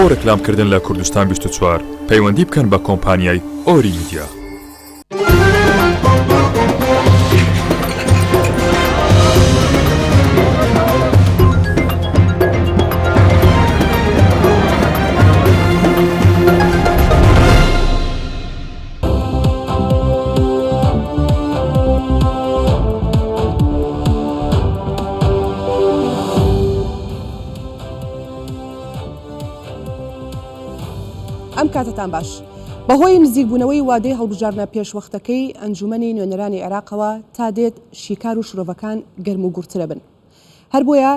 بۆ ڕێکلام کردن لە کوردستان 24 پەیوەندی بکەن بە کۆمپانیای ئۆری میدیا. ئەم کاتەتان باش. بەهۆی نزیکبوونەوەی وادەی هەڵبژاردنە پێشوەختەکەی ئەنجومەنی نوێنەرانی عێراقەوە تا دێت شیکار و شرۆڤەکان گەرم و گوڕترەبن. هەر بۆیە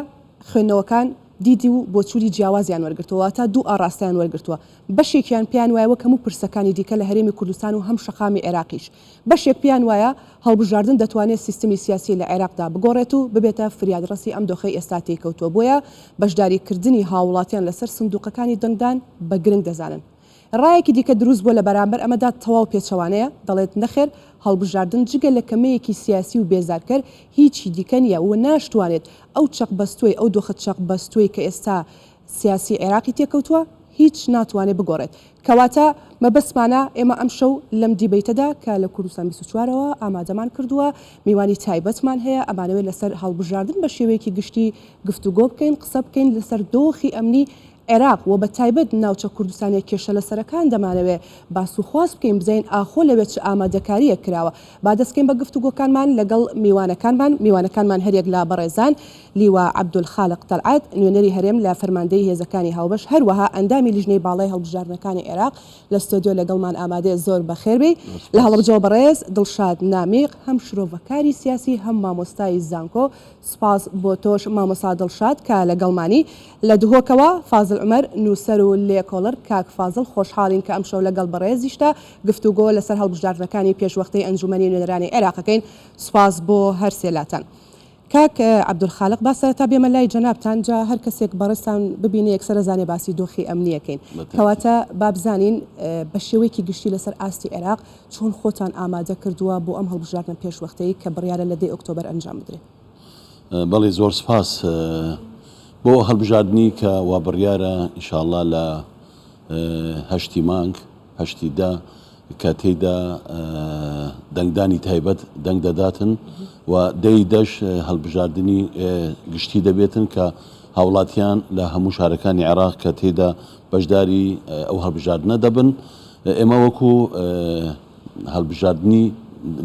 خوێندنەوەکان دیدی و بۆچوونی جیاوازیان وەرگرتووە، واتە دوو ئاڕاستەیان وەرگرتووە، بەشێکیان پێیان وایە وەک هەموو پرسەکانی دیکە لە هەرێمی کوردستان و هەم شەقامی عێراقیش، بەشێک پێیان وایە هەڵبژاردن دەتوانێت سیستمی سیاسی لە عێراقدا بگۆڕێت و ببێتە فریادڕەسی ئەم دۆخەی ئێستا تێی کەوتووە، بۆیە بەشداریکردنی هاووڵاتیان لەسەر سندووقەکانی دەنگدان بە گرنگ دەزانن. ڕایەکی دیکە دروست بووە لە بەرامبەر ئەمەدا تەواو پێچەوانەیە، دەڵێت نەخێر هەڵبژاردن جگە لە کەمەیەکی سیاسی و بێزارکەر هیچی دیکە نییە و ناشتوانێت ئەو چەقبەستووەی ئەو دۆخە چەقبەستووەی کە ئێستا سیاسی عێراقی تێکەوتووە هیچ ناتوانێت بگۆڕێت. کەواتە مەبەستمانە ئێمە ئەمشەو لەم دیبەیتەدا کە لە کوردستان 24 ەوە ئامادەمان کردووە میوانی تایبەتمان هەیە ئەمانەوێت لەسەر هەڵبژاردن بە شێوەیەکی گشتی گفتوگۆ بکەین قسە بکەین لەسەر دۆخی ئەمنی عێراق و بە تایبەت ناوچە کوردستانیە کێشە لەسەرەکان دەمانەوێ باس و خواس بکەین بزانین ئاخۆ لەوێ چ ئامادەکاریەک کراوە با دەست کەین بە گفتوگۆکانمان لەگەڵ میوانەکانمان میوانەکانمان هەریەک لە بەڕێزان لیوا عەبدولخالق تەلعەت نوێنەری هەرێم لە فەرماندەیی هێزەکانی هاوبەش هەروەها ئەندامی لیژنەی باڵای هەڵبژاردنەکانی عێراق لە ستۆدیۆ لەگەڵمان ئامادەیە زۆر بەخێر بێی لە هەڵەبجەوە بەڕێز دڵشاد نامیق هەم شرۆڤەکاری سیاسی هەم مامۆستای زانکۆ سوپاس بۆ تۆش مامۆستا دڵشاد کە لەگەڵمانی. لە دهۆکەوە، فازل عومەر، نووسەر و لێکۆڵەر، کاک فازڵ خۆشحاڵین کە ئەمشەو لەگەڵ بەڕێزیشتا گفتوگۆ لەسەر هەڵبژاردنەکانی پێشوەختەی ئەنجوومەنی نوێنەرانی عێراق ئەکەین. سوپاس بۆ هەر سێ لاتان. کاک عەبدولخالق با سەرەتا بێمە لای جەنابتان، جا هەر کەسێک بەڕێزتان ببینێ یەکسەر ئەزانێ باسی دۆخی ئەمنی ئەکەین. کەواتە با بزانین بە شێوەیەکی گشتی لەسەر ئاستی عێراق چۆن خۆتان ئامادە کردووە بۆ ئەم هەڵبژاردنە پێشوەختەی کە بڕیارە لە دەی ئۆکتۆبەر ئەنجام بدرێ؟ بەڵی زۆر سپاس بۆ هەڵبژاردنی کە وا بڕیارە ئینشاڵڵا لە هەشتی مانگ هەشتی دە کە تێیدا دەنگدانی تایبەت دەنگ دەداتن و دەی دەش هەڵبژاردنی گشتی دەبێتن کە هاوڵاتیان لە هەموو شارەکانی عێراق کە تێیدا بەشداری ئەو هەڵبژاردنە دەبن ئێمە وەکو هەڵبژاردنی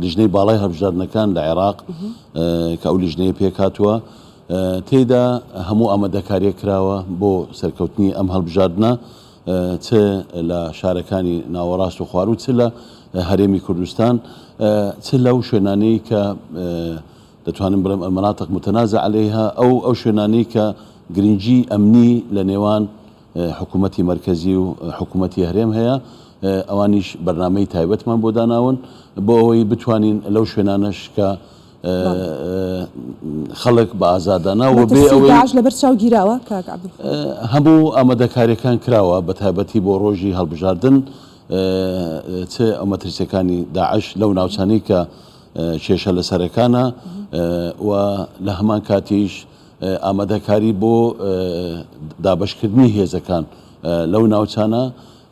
لیژنەی باڵای هەڵبژاردنەکان لە عێراق کە ئەو لیژنەیە پێکهاتووە تێیدا هەموو ئامادەکاریە کراوە بۆ سەرکەوتنی ئەم هەڵبژاردنە چ لە شارەکانی ناوەڕاست و خواروو چ لە هەرێمی کوردستان چ لەو شوێنانەی کە دەتوانم بڵێم المناطق متنازع عليها ئەو ئەو شوێنانەی کە گرنگی ئەمنی لە نێوان حکوومەتی مەرکەزی و حکوومەتی هەرێم هەیە، ئەوانیش بەرنامەی تایبەتمان بۆ داناون بۆ ئەوەی بتوانین لەو شوێنانەش کە خەڵک بە ئازادانە و بێ ئەوەی داعش لەبەر چاو گیراوە کاک عەبدولخالق؟ هەموو ئامادەکارییەکان کراوە بە تایبەتی بۆ ڕۆژی هەڵبژاردن چ ئەو مەترسییەکانی داعش لەو ناوچانەی کە کێشە لەسەرەکانە و لە هەمان کاتیش ئامادەکاری بۆ دابەشکردنی هێزەکان لەو ناوچانە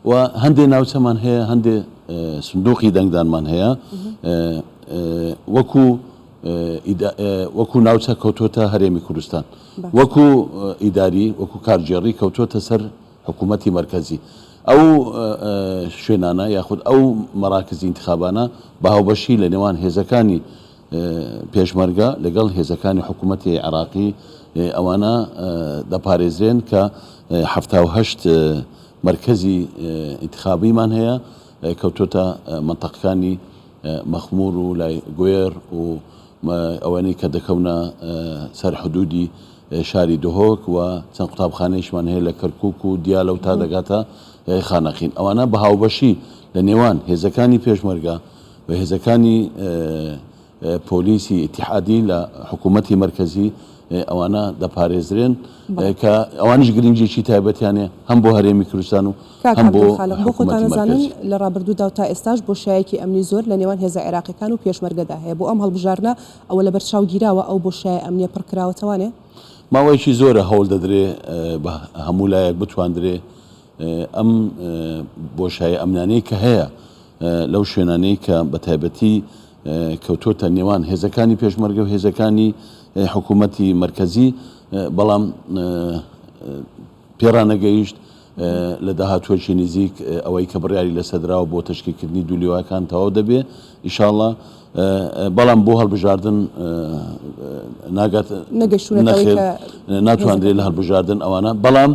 و هەندێ ناوچەمان هەیە هەندێ سندوقی دەنگدانمان هەیە وەکو وەکو ناوچە کەوتۆتە هەرێمی کوردستان وەکو ئیداری وەکو کارگێڕی کەوتۆتە سەر حکوومەتی مەرکەزی ئەو شوێنانە یاخود ئەو مەراکزی ئینتخابانە بە هاوبەشی لە نێوان هێزەکانی پێشمەرگە لەگەڵ هێزەکانی حکوومەتی عێراقی ئەوانە دەپارێزرێن کە 78 مەرکەزی ئینتخابیمان هەیە کەوتۆتە مەنتەقەکانی مەخمور و لای گوێر و ئەوانەی کە دەکەونە سەر حدودی شاری دهۆک و چەند قوتابخانەیشمان هەیە لە کەرکوک و دیالە و تا دەگاتە خانەقین ئەوانە بە هاوبەشی لە نێوان هێزەکانی پێشمەرگە و هێزەکانی پۆلیسی ئیتیحادی لە حکوومەتی مەرکەزی ئەوانە دەپارێزرێن کە ئەوانیش گرنگیی تایبەتیان هەیە هەم بۆ هەرێمی کوردستان و کاک هەم بۆ عەبدولخالق بۆ خۆتان حکوومەتی ئەزانن مەرکەزی. لە ڕابردوودا و تا ئێستاش بۆشایەکی ئەمنی زۆر لە نێوان هێزە عێراقیەکان و پێشمەرگەدا هەیە بۆ ئەم هەڵبژاردنە ئەوە لەبەر چاو گیراوە ئەو بۆشایە ئەمنیە پڕ کراوەتەوانێ؟ ماوەیەکی زۆرە هەوڵ دەدرێ بە هەموو لایەک بتواندرێ. ئەم بۆشایە ئەمنانەی کە هەیە لەو شوێنانەی کە بە تایبەتی کەوتۆتە نێوان هێزەکانی پێشمەرگە و هێزەکانی حکوومەتی مەرکەزی بەڵام پێڕانەگەیشت لە داهاتووەکی نزیک ئەوەی کە بڕیاری لەسەر دراوە بۆ تەشکیلکردنی دوو لیواکان تەواو دەبێ ئیشاڵا بەڵام بۆ هەڵبژاردن ناگات نەخێر ناتواندرێت لە هەڵبژاردن ئەوانە بەڵام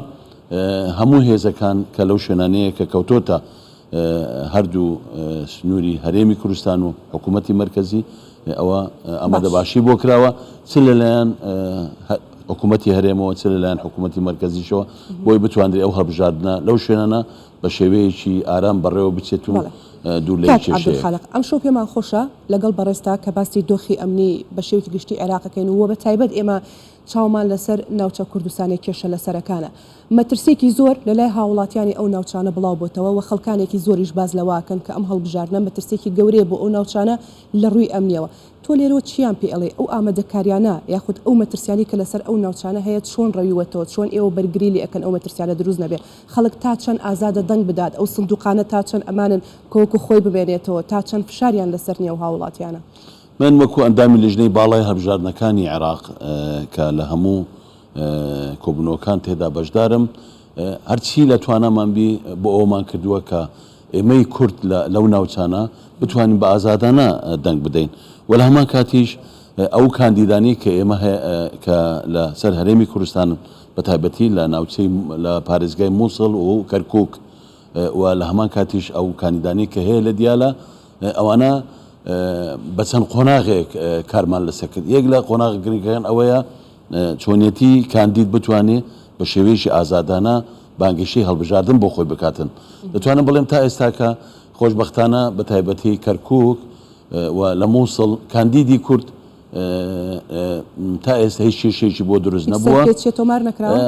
هەموو هێزەکان کە لەو شوێنانەیە کە کەوتۆتە هەردوو سنووری هەرێمی کوردستان و حکوومەتی مەرکەزی ئەوە ئامادەباشی بۆ کراوە چ لەلایەن حکوومەتی هەرێمەوە چ لەلایەن حکوومەتی مەرکەزیشەوە بۆی بتواندرێ ئەو هەڵبژاردنە لەو شوێنانە بە شێوەیەکی ئارام بەڕێوە بچێت و دوور لە کاک کێشەیەک. عەبدولخالق ئەمشەو پێمان خۆشە لەگەڵ بەڕێزتا کە باسی دۆخی ئەمنی بە شێوەیەکی گشتی عێراق ئەکەین و بە تایبەت ئێمە چاومان لەسەر ناوچە کوردستانیە کێشە لەسەرەکانە. مەترسیەکی زۆر لەلای هاوڵاتیانی ئەو ناوچانە بڵاو بۆتەوە و خەڵکانێکی زۆریش باس لەوە ئەکەن کە ئەم هەڵبژاردنە مەترسیەکی گەورەیە بۆ ئەو ناوچانە لە ڕووی ئەمنیەوە. تۆ لێرەوە چیان پێ ئەڵێی ئەو ئامادەکاریانە یاخود ئەو مەترسیانەی کە لەسەر ئەو ناوچانە هەیە چۆن ڕەویوەتەوە چۆن ئێوە بەرگری لێ ئەکەن ئەو مەترسیانە دروست نەبێ خەڵک تا چەند ئازادە دەنگ بدات ئەو سندوقانە تا چەند ئەمانن کە وەکو خۆی بمێنێتەوە تا چەند فشاریان لەسەر نیە ئەو هاوڵاتیانە؟ من وەکو ئەندامی لیژنەی باڵای هەڵبژاردنەکانی عێراق کە لە هەموو کۆبوونەوەکان تێدا بەشدارم، هەرچی لە توانامان بی بۆ ئەوەمان کردووە کە ئێمەی کورد لەو ناوچانە بتوانین بە ئازادانە دەنگ بدەین و لە هەمان کاتیش ئەو کاندیدانەی کە ئێمە کە لە سەر هەرێمی کوردستانن بە تایبەتی لە ناوچەی لە پارێزگای مووسڵ و کەرکووک و لە هەمان کاتیش ئەو کاندیدانەی کە هەیە لە دیالە ئەوانە بە چەند قۆناغێک کارمان لەسەر کرد. یەک لە قۆناغە گرنگەکان ئەوەیە چۆنیەتی کاندید بتوانێ بە شێوەیەکی ئازادانە بانگەشەی هەڵبژاردن بۆ خۆی بکاتن. دەتوانم بڵێم تا ئێستاکە خۆشبەختانە بە تایبەتی کەرکوک و لە مووسڵ کاندیدی کورد تا ئێستا هیچ کێشەیەکی بۆ دروست هیچ نەبووە. سەرپێچیە تۆمار نەکراوە؟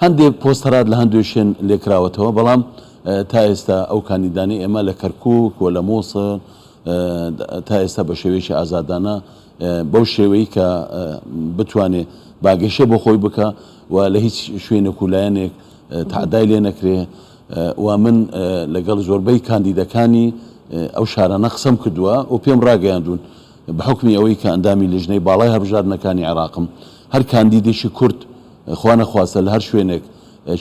هەندێک پۆستەرات لە هەندێک شوێن لێکراوەتەوە، بەڵام تا ئێستا ئەو کاندیدانەی ئێمە لە کەرکوک و لە مووسڵ تا ئێستا بە شێوەیەکی ئازادانە بەو شێوەی کە بتوانێ باگەشە بۆ خۆی بکا و لە هیچ شوێنێک و لایەنێک تەعدای لێ نەکرێ و من لەگەڵ زۆربەی کاندیدەکانی ئەو شارانە قسەم کردووە و پێم ڕاگەیاندوون بە حوکمی ئەوەی کە ئەندامی لیژنەی باڵای هەڵبژاردنەکانی عێراقم هەر کاندیدێکی کورد خوا نەخواستە لە هەر شوێنێک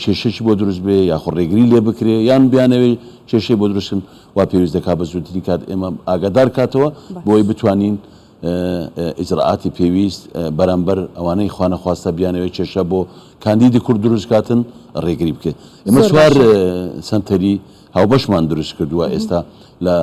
کێشەکی بۆ دروست بێ یاخۆ ڕێگری لێ بکرێ یان بیانەوێ کێشەی بۆ دروست کەن وا پێویست دەکا بە زووترین کات ئێمە ئاگادار کاتەوە بۆی بتوانین ئیجرائاتی پێویست بەرامبەر ئەوانەی خوانەخواستە بیانەوێ کێشە بۆ کاندیدی کورد دروست کاتن ڕێگری بکەین. ئێمە چوار سەنتەری هاوبەشمان دروست کردووە ئێستا لە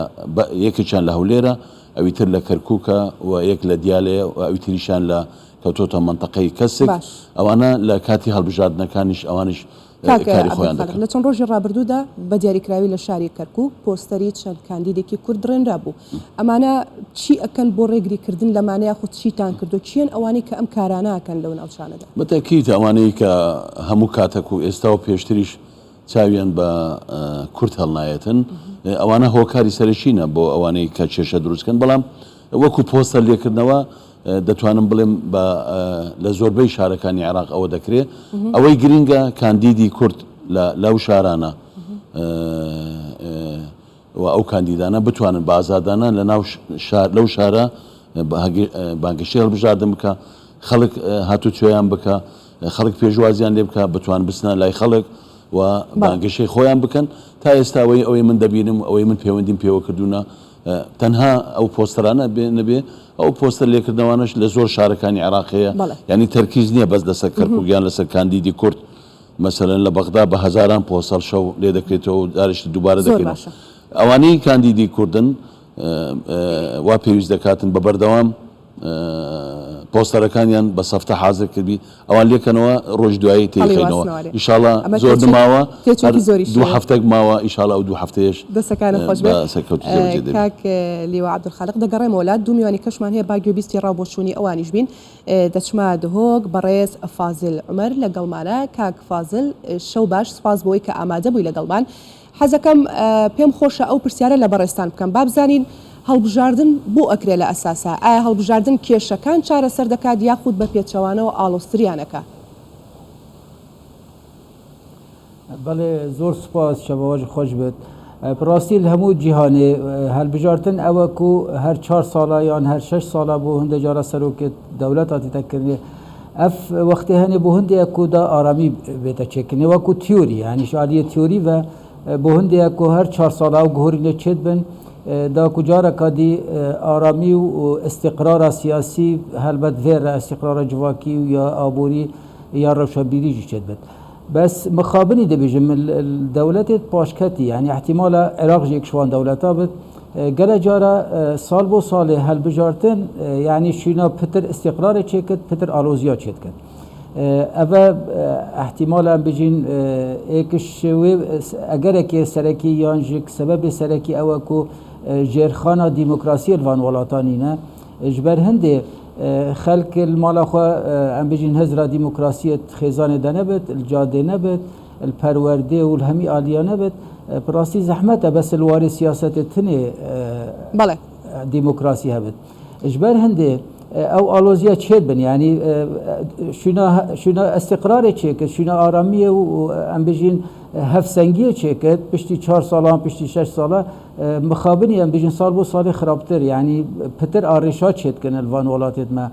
یەکێکیان لە هەولێرە ئەوی تر لە کەرکووکە و یەک لە دیالەیە و ئەوی تریشیان لە کەوتۆتە مەنتەقەی کەسک باش. ئەوانە لە کاتی هەڵبژاردنەکانیش ئەوانیش کاک کاری خۆیان عەبدولخالق دەکەن. لە چەند ڕۆژی ڕابردوودا بە دیاریکراوی لە شاری کەرکووک پۆستەری چەند کاندیدێکی کورد دڕێنرابوو. ئەمانە چی ئەکەن بۆ ڕێگری کردن لەمانە یاخود چیتان کردووە؟ کێن ئەوانەی کە ئەم کارانە ئەکەن لەو ناوچانەدا؟ بە تەئکید ئەوانەی کە هەموو کاتەک و ئێستا و پێشتریش چاویان بە کورد هەڵنایەتن ئەوانە هۆکاری سەرەکینە بۆ ئەوانەی کە کێشە دروست کەن بەڵام وەکو پۆستەر لێکردنەوە دەتوانم بڵێم بە لە زۆربەی شارەکانی عێراق ئەوە دەکرێ ئەوەی گرینگە کاندیدی کورد لە لەو شارانە و ئەو کاندیدانە بتوانن بە ئازادانە لە ناو شار لەو شارە بانگەشەی هەڵبژاردن بکە خەڵک هاتوچۆیان بکە خەڵک پێشوازیان لێ بکە بتوان بچنە لای خەڵک و بانگەشەی خۆیان بکەن تا ئێستا ئەوەی ئەوەی من دەبینم ئەوەی من پەیوەندیم پێوە کردوونە تەنها ئەو پۆستەرانە بێ نەبێ ئەو پۆستەر لێکردنەوانەش لە زۆر شارەکانی عێراق هەیە یانی تەرکیز نییە بەس لەسەر کەرکوک یان لەسەر کاندیدی کورد مەسەلەن لە بەغدا بە هەزاران پۆستەر شەو لێ دەکرێتەوە و جارێکی دووبارە دەکەینەوە ئەوانەی کاندیدی کوردن وا پێویست دەکاتن بە بەردەوام پۆستەرەکانیان بە سەفتە حازر کردبی ئەوان لێکەنەوە ڕۆژ دوایی تێیخەینەوە ئیشاڵا زۆر نماوە دوو هەفتەک ماوە ئیشاڵا ئەو دوو هەفتەیەش دەسەکانت خۆش بە سەرکەوتوو جێبەجێ دەبێت. کاک لیوا عەبدولخالق دەگەڕێمەوە لات دوو میوانی کەشمان هەیە با گوێبیستی ڕاو بۆچوونی ئەوانیش بین دەچمە دهۆک بەڕێز فازل عومەر لەگەڵمانە کاک فازل شەو باش سوپاس بۆی کە ئامادە بووی لەگەڵمان حەزەکەم پێم خۆشە ئەو پرسیارە لە بەڕێزتان بکەم با بزانین هەڵبژاردن بۆ ئەکرێ لە ئەساسا؟ ئایا هەڵبژاردن کێشەکان چارەسەر دەکات یاخود بە پێچەوانەوە ئاڵۆزتریان ئەکا؟ بەڵێ زۆر سوپاس شەڤاوەژ خۆش بێت. بەڕاستی لە هەموو جیهانێ هەلبژارتن ئەوە کو هەر چار ساڵە یان هەر شەش ساڵە بۆ هندە جارە سەرۆکێت دەولەت هاتیتە کردنێ ئەف وەختێ هەنێ بۆ هندەیە کو دا ئارامی بێتە چێکردنێ وەکو تیۆری یانی عالیە تیۆری و بۆ هندەیە کو هەر چار ساڵە ئەو گۆرینە چێت بن داکو جارەکا دی ئارامی و ئیستیقرارا سیاسی هەلبەت ڤێرە ئیستیقرارا جڤاکی و یا ئابووری یا رەوشەنبیری ژی چێت بێت. بەس مخابنی دەبێژم دەولەتێت پاشکەتی یانی ئیحتیمالە عێراق ژی یەک شوان دەولەتا بێت گەلە جارە ساڵ بۆ ساڵێ هەلبژارتن یانی شوینا پتر ئیستیقرارێ چێکرد پتر ئالۆزیا چێت کرد. ئەڤە ئیحتیمالە ئەم بژین ئێکش وێ ئەگەرەکێ سەرەکی یان ژک سەبەبێ سەرەکی ئەوە کو ژێرخانا دیموکراسیە لڤان وڵاتا نینە ji ber hindê xelk li mala xwe em bijîn hizra demokrasiyê xêzanê de nebit, li cadê nebit, li perwerdê û li hemî aliya nebit, bi rastî zehmet e bes li warê siyasetê tenê demokrasî hebit. Ji ber hindê ew aloziya çêdibin yanî şûna şûna îstîqrarê çêkir, şûna aramiyê û em bijîn hevsengiyê çêkir piştî çar salan, piştî şeş sala Mixabinî em bijîn sal bo salê xirabtir yanî pitir arêşa çêdikin li van welatên me.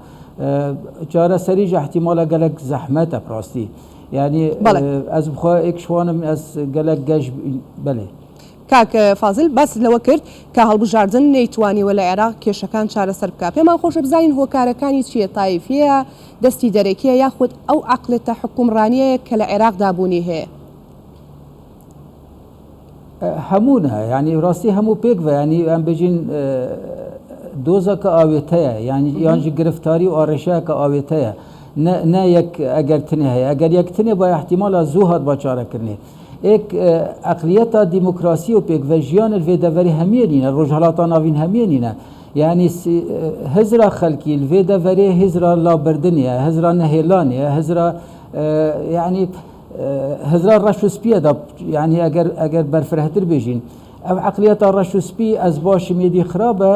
Çareserî jî îhtîmala gelek zehmet e bi rastî. Yanî ez bi xwe êk ji wan im ez gelek geş belê. کاک فازل باست لەوە کرد کە هەڵبژاردن نەیتوانیوە لە عێراق کێشەکان چارەسەر بکا پێمان خۆشە بزانین هۆکارەکانی چییە تایفیەیە دەستی دەرەکیە یاخود ئەو عەقڵێتە حوکمڕانیەیە کە لە عێراقدا بوونی هەیە؟ هەموو نا یانی ڕاستی هەموو پێکڤە یانی ئەم بژین دۆزەکە ئاوێتەیە یانی یانژی گرفتاری و ئاڕێشەکە ئاوێتەیە نە یەک ئەگەر تنێ هەیە ئەگەر یەک تنێ با احتیمالا زوو هات با چارەکردنێ ئێک ئەقلیەتا دیموکراسی و پێکڤە ژیان لەێ دەڤەری هەمیە نینە ڕۆژهەڵاتا ناوین هەمیە نینە یعنی هزرا خەلکی لەێ دەڤەرێ هزرا لابردنیە هزرا نەهێلانیە هزرا یعنی هزرا ڕەش و سپیە دا یعنی ئەگەر ئەگەر بەرفرەهتر بێژین ئەو عقلیەتە ڕەش و سپی ئەز باشم یدی خرابە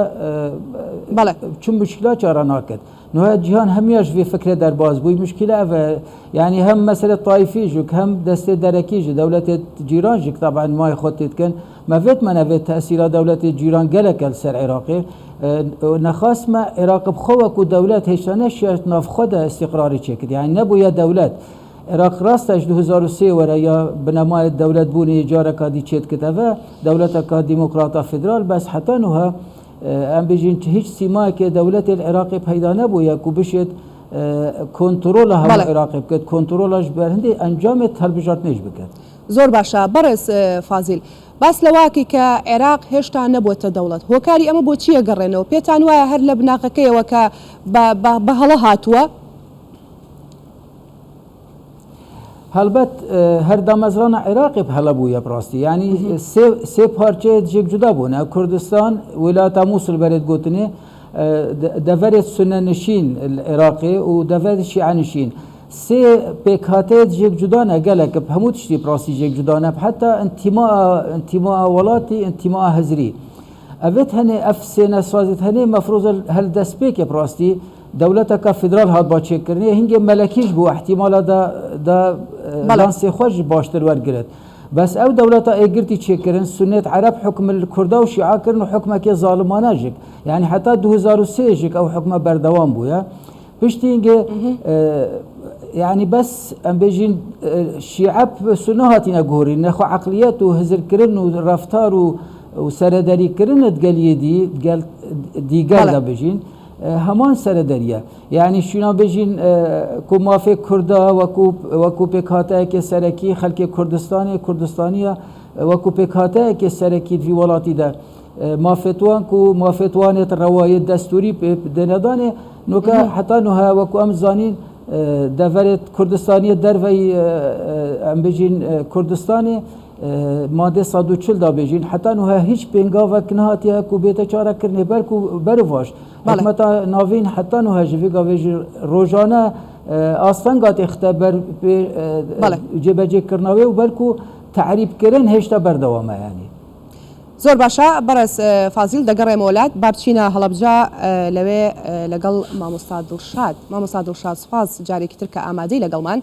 بەڵێ چون مشکلە چارە ناکرد نوە جیهان هەمیاش vê فکرە دەرباز بووی مشکلە ئەڤ یعنی هەم مەسەلە تایفی ژک هەم دەستێ دەرەکی ژ دەولەتێ جیران ژک طبعا مای خۆ تێدکەن مەڤێت مەنەڤێت تەسیرا دەولەتێ جیران گەلەکە لەسەر عێراقێ نەخواستمە عێراق بخۆ وەکو دەولەت هێشتا نەشیاشت ناو خۆدا ئیستیقراری چێکرد یعنی نەبووە دەولەت عێراق ڕاستە ژ 2003 وەرە یا بنەمای دەولەت بوونی جارەکا دی چێت کتەڤە دەولەتەکا دیموکراتا فیدرال بەس حتا نوها ئەم بژین هیچ سیمایەکێ دەولەتێ عێراقی پەیدا نەبوویە کو بشێت کۆنترۆڵە هەموو عێراقی بکەێت کۆنترۆڵەش بەر هەندێ ئەنجامێت هەڵبژاردنێش بکات. زۆر باشە بەڕێز فازیل باس لەوەکەی کە عێراق هێشتا نەبووەتە دەوڵەت هۆکاری ئەمە بۆ چییە گەڕێنەوە پێتان وایە هەر لە بناغەکەیەوە کە بە هەڵە هاتووە؟ هەڵبەت هەر دامەزرانە عێراقی هەڵە بوویە بڕاستی یعنی سێ سێ پارچەیە جێک جودا بوونە کوردستان ویلایەتا مووسڵ بەرێت گوتنێ دەڤەرێت سونە نشین عێراقی و دەڤەرێت شیعە نشین سێ پێکهاتەیەت جێک جودانە گەلەک هەموو تشتی بڕاستی جێک جودانە حتا انتیما انتیما وڵاتی انتیما هزری ئەڤێت هەنێ ئەف سێ نەسازێت هەنێ مەفروزە هەل دەستپێکێ بڕاستی دەولەتەکە فیدرال هات با چێکردنێ هینگێ مەلەکیش بوو ئیحتیمالە دا دا لانسێ خوەش باشتر وەرگرت بەس ئەو دەولەتە ئێگرتی چێکردن سونێت عەرەب حوکم کوردە و شیعە کردن و حوکمەکێ زاڵمانە ژک یعنی حتا 2003 ژک ئەو حوکمە بەردەوام بووە پشتی هینگێ یعنی بەس ئەم بێژین شیعە سونە هاتینە گۆرین نەخۆ عەقلیەت و هزرکردن و ڕەفتار و و سەرەدەریکردنت گەل یدی گەل دیگەر دا بژین هەمان سەرەدەریە یعنی شوینا بژین کو مافێ کوردە وەکو وەکو پێکهاتەیەکی سەرەکی خەلکی کوردستانی کوردستانیە وەکو پێکهاتەیەکی سەرەکی ڤی وڵاتی دە مافێتوان کو مافێتوانێت ڕەوایەت دەستوری پێ دێنەدانێ نوکە حتا نوها وەکو ئەم زانین دەڤەرێت کوردستانیە دەرڤەی ئەم بژین کوردستانی مادەی 140 دا بێژین حتا نوها هیچ پێنگاوەک نهاتیە کو بێتە چارەکردنێ بەرکو بەرڤاش حکومەتا ناوین حتا نوها ji vê gavê ji rojane ئاستەنگا تێختە بەر جێبەجێکردنەوەی و بەرکو تەعریبکردن هێشتا بەردەوامە یانی. زۆر باشە بەڕێز فازیل دەگەڕێمەوە لات با بچینە هەڵەبجە لەوێ لەگەڵ مامۆستا دڵشاد مامۆستا دڵشاد سوپاس جارێکی تر کە ئامادەی لەگەڵمان.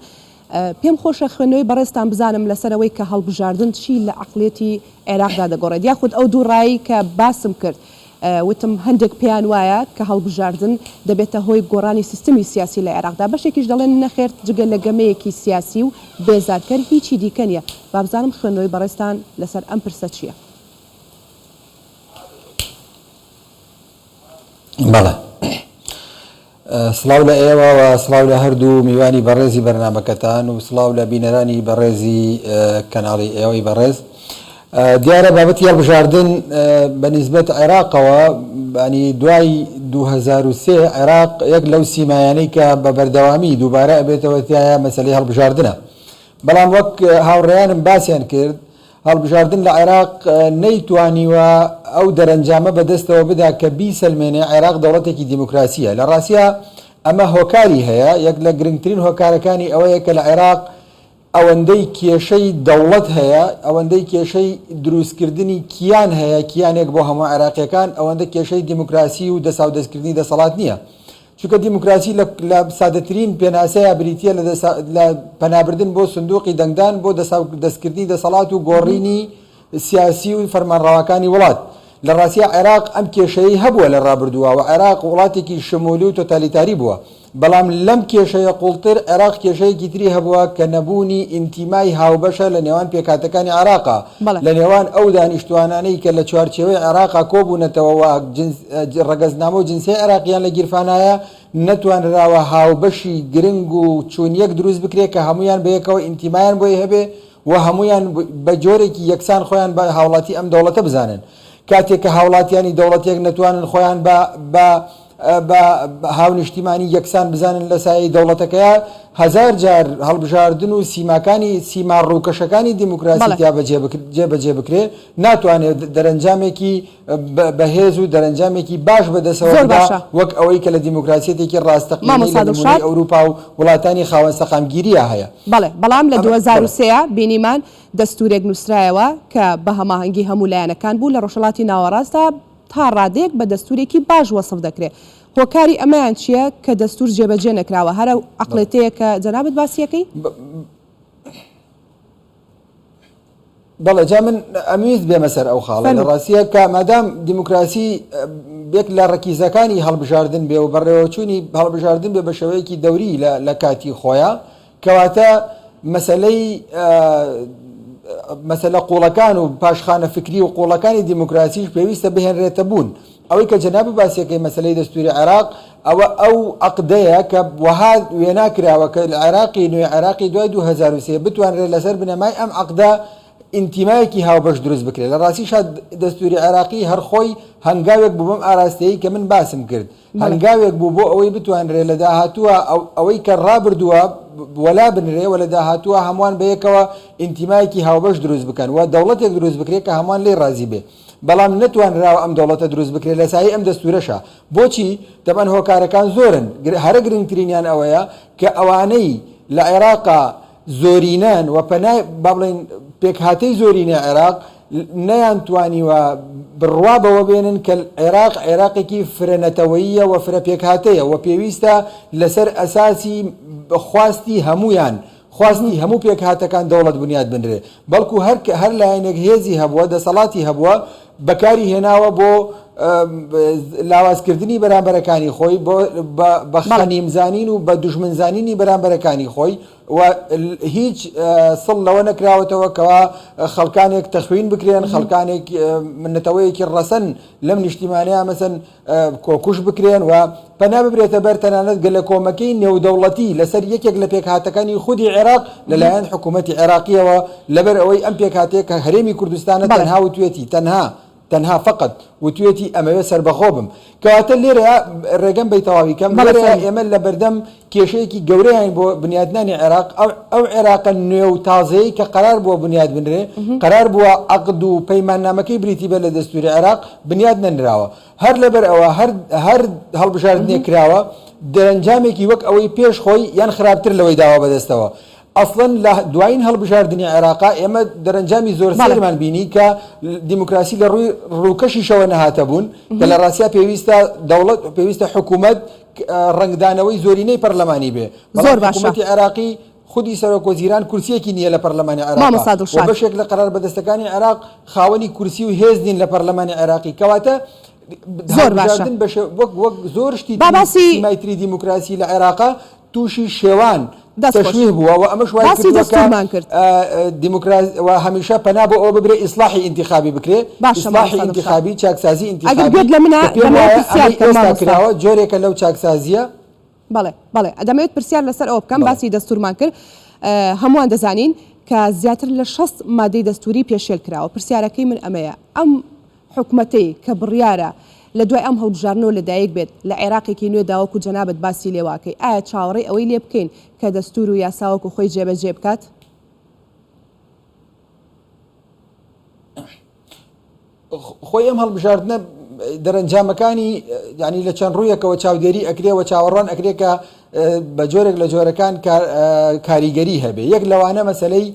پێم خۆشە خوێندنەوەی بەڕێزتان بزانم لەسەر ئەوەی کە هەڵبژاردن چی لە عەقڵیەتی عێراقدا دەگۆڕێت یاخود ئەو دوو ڕایەی کە باسم کرد وتم هەندێک پێیان وایە کە هەڵبژاردن دەبێتە هۆی گۆڕانی سیستمی سیاسی لە عێراقدا بەشێکیش دەڵێن نەخێر جگە لە گەمەیەکی سیاسی و بێزارکەر هیچی دیکە نییە بابزانم خوێندنەوەی بەڕێزتان لەسەر ئەم پرسە چییە؟ بەڵێ سڵاو لە ئێوە و سڵاو لە هەردوو میوانی بەڕێزی بەرنامەکەتان و سڵاو لە بینەرانی بەڕێزی کەناڵی ئێوەی بەڕێز. دیارە بابەتی هەڵبژاردن بە نیسبەت عێراقەوە ینی دوای 2003 عێراق یەک لەو سیمایانەی کە بە بەردەوامی دووبارە ئەبێتەوە تایە مەسەلەی هەڵبژاردنە. بەڵام وەک هاوڕێیانم باسیان کرد هەڵبژاردن لە عێراق نەیتوانیوە ئەو دەرەنجامە بەدەستەوە بدا کە بیسەلمێنێ عێراق دەوڵەتێکی دیموکراسییە. لە ڕاستیا ئەمە هۆکاری هەیە، یەک لە گرنگترین هۆکارەکانی ئەوەیە کە لە عێراق ئەوەندەی کێشەی دەوڵەت هەیە، ئەوەندەی کێشەی دروستکردنی کیان هەیە، کیانێک بۆ هەموو عێراقییەکان، ئەوەندە کێشەی دیموکراسی و دەساودەستکردنی دەسەڵات نییە. چونکە دیموکراسی لە لە سادەترین پێناسەیا بریتییە لە دەسا لە پەنابردن بۆ سندوقی دەنگدان بۆ دەساو دەستکردنی دەسەڵات و گۆڕینی سیاسی و فەرمانڕەواکانی وڵات. لە ڕاستیا عێراق ئەم کێشەیەی هەبووە لە ڕابردووا و عێراق وڵاتێکی شمولی و تۆتالیتاری بووە. بەڵام لەم کێشەیە قوڵتر عێراق کێشەیەکی تری هەبووە کە نەبوونی ئینتیمای هاوبەشە لە نێوان پێکهاتەکانی عێراقا، بەڵێ. لە نێوان ئەو دانیشتوانانەی کە لە چوارچێوەی عێراقا کۆبوونەتەوە و ڕەگەزنامە و جنسیەی عێراقییان لە گیرفانایە، نەتوانراوە هاوبەشی گرنگ و چونیەک دروست بکرێ کە هەموویان بەیەکەوە ئینتیمایان بۆی هەبێ و هەموویان بە جۆرێکی یەکسان خۆیان بە هاوڵاتی ئەم دەوڵەتە بزانن. کاتێک کە هاوڵاتیانی دەوڵەتێک نەتوانن خۆیان بە بە بە هاونیشتیمانی یەکسان بزانن لە سایەی دەوڵەتەکەیا، هەزار جار هەڵبژاردن و سیماکانی سیما ڕووکەشەکانی دیموکراسی بەڵێ. تیا بەجێ بکر جێبەجێ بکرێ، ناتوانێ دەرەنجامێکی بە بەهێز و دەرەنجامێکی باش بەدەسەوە زۆر بدا باشە. وەک ئەوەی کە لە دیموکراسیەتێکی ڕاستەقینەی مامۆستا لە نموونەی دڵشاد. ئەوروپا و وڵاتانی خاوەن سەقامگیرییا هەیە. بەڵێ، بەڵام لە ئەمە دوو هەزار و بەڵێ. سێ بینیمان دەستوورێک نووسرایەوە کە بە هەماهەنگی هەموو لایەنەکان بوو لە ڕۆژهەڵاتی ناوەڕاستدا تا ڕادەیەک بە دەستوورێکی باش وەسف دەکرێ. هۆکاری ئەمەیان چییە کە دەستوور جێبەجێ نەکراوە؟ هەر ئەو بەڵێ. عەقڵێتەیە کە جەنابت باسی ئەکەی؟ بەڵێ جا من ئەمویست بێمە سەر ئەو خاڵە لە فەرموو. ڕاستیە کە مادام دیموکراسی یەک لە ڕەکیزەکانی هەڵبژاردن بێ و بەڕێوەچوونی هەڵبژاردن بێ بە شێوەیەکی دەوری لە لە کاتی خۆیا کەواتە مەسەلەی مەسەلە قوڵەکان و پاشخانە فکری و قوڵەکانی دیموکراسیش پێویستە بهێنرێتە بوون. ئەوەی کە جەنابت باسیەکەی مەسەلەی دەستوری عێراق ئەوە ئەو عەقدەیە کە وەها وێنا کراوە کە عێراقی نوێ عێراقی دوای 2003 بتوانرێت لەسەر بنەمای ئەم عەقدە ئینتیمایەکی هاوبەش دروست بکرێت. لە ڕاستیشا دەستوری عێراقی هەر خۆی هەنگاوێک بوو بەم ئاراستەیەی کە من باسم کرد. هەنگاوێک بوو بۆ ئەوەی بتوانرێ لە داهاتووە ئەوەی کە ڕابردووە وەلا بنرێ و لە داهاتووە هەمووان بەیەکەوە ئینتیمایەکی هاوبەش دروست بکەن و دەوڵەتێک دروست بکرێ کە هەمووان لێی ڕازی بێ. بەڵام نەتوانراوە ئەم دەوڵەتە دروست بکرێ لە سایەی ئەم دەستوورەشا. بۆچی؟ تەبعەن هۆکارەکان زۆرن، هەرە گرنگترینیان ئەوەیە کە ئەوانەی لە عێراقا زۆرینەن و پەنای با بڵێین پێکهاتەی زۆرینەی عێراق نەیانتوانیوە بڕوا بەوە بێنن کە عێراق عێراقێکی فرە نەتەوەییە و فرە پێکهاتەیە و پێویستە لەسەر ئەساسی خواستی هەموویان خواستی هەموو پێکهاتەکان دەوڵەت بنیات بنرێ بەڵکو هەر هەر لایەنێک هێزی هەبووە دەسەڵاتی هەبووە بەکاری هێناوە بۆ لاوازکردنی بەرامبەرەکانی خۆی بۆ بە خەنیم زانین و بە دوژمن زانینی بەرامبەرەکانی خۆی و هیچ سڵ لەوە نەکراوەتەوە کەوا خەڵکانێک تەخوین بکرێن خەڵکانێک نەتەوەیەکی ڕەسەن لەم نیشتیمانەیە مەسەن کۆکوش بکرێن و پەنا ببرێتە بەر تەنانەت گەلەکۆمەکەی نێودەوڵەتی لەسەر یەکێک لە پێکهاتەکانی خودی عێراق لەلایەن حکوومەتی عێراقیەوە لەبەر ئەوەی ئەم پێکهاتەیە کە هەرێمی کوردستانە تەنها وتوێتی تەنها تەنها فقط وتوێتی ئەمەوێ سەربەخۆ بم کەواتە لێرەیا ڕێگەم بەی تەواوی کەم لێرەیا ئێمە لە بەردەم کێشەیەکی گەورەیان بۆ بنیادنانی عێراق ئەو عێراقە نوێ و تازەیە کە قەرار بووە بنیاد بنرێ قەرار بووە عەقد و پەیماننامەکەی بریتی بێت لە دەستوری عێراق بنیاد نەنراوە هەر لەبەر ئەوە هەر هەر هەڵبژاردنێک کراوە دەرەنجامێکی وەک ئەوەی پێش خۆی یان خراپتر لەوەی داوە بەدەستەوە ئەسڵەن لە دوایین هەڵبژاردنی عێراقا ئێمە دەرەنجامی زۆر سەیرمان بینی کە دیموکراسی لە ڕووی ڕووکەشیشەوە نەهاتە بوون کە لە ڕاستیا پێویستە دەوڵەت پێویستە حکوومەت ڕەنگدانەوەی زۆرینەی پەرلەمانی بێ زۆر باشە حکوومەتی عێراقی. خودی سەرۆک وەزیران کورسیەکی نییە لە پەرلەمانی عێراقا مامۆستا و دڵشاد. بەشێک لە قەراربەدەستەکانی عێراق خاوەنی کورسی و هێز نین لە پەرلەمانی عێراقی کەواتە زۆر باشە. هەڵبژاردن بە شێ وەک وەک زۆر شتی با تری باسی سیمای تری دیموکراسی لە عێراقا تووشی شێوان دەست خۆش. تەشویه بووە و ئەمەش وای باسی کردووە کە دەستوورمان کرد. دیموکراس و هەمیشە پەنا بۆ ئەوە ببرێ ئیسلاحی ئینتیخابی بکرێ باشە ئیسلاحی مامۆستا دڵشاد. ئینتیخابی چاکسازی ئەگەر ئینتیخابی گوێت لە منە کە پێم دەمەوێت وایە پرسیار ئەمەی بکەم ئێستا مامۆستا. کراوە جۆرێکە لەو چاکسازییە. بەڵێ بەڵێ دەمەوێت پرسیار لەسەر ئەوە بکەم بەڵێ. باسی دەستوورمان کرد هەمووان دەزانین کە زیاتر لە 60 مادەی دەستووری پێشێل کراوە پرسیارەکەی من ئەمەیە ئەم حکومەتەی کە بڕیارە لە دوای ئەم هەڵبژاردنەوە لەدایک بێت لە عێراقێکی نوێدا وەکو جەنابت باسی لێوەکەی ئایا چاوەڕێی ئەوەی لێ بکەین کە دەستوور و یاسا وەکو خۆی جێبەجێ بکات؟ خۆی ئەم هەڵبژاردنە دەرەنجامەکانی یانی لە چەند ڕوویەکەوە چاودێری ئەکرێ و چاوەڕوان ئەکرێ کە بە جۆرێک لە جۆرەکان کاریگەری هەبێ یەک لەوانە مەسلەی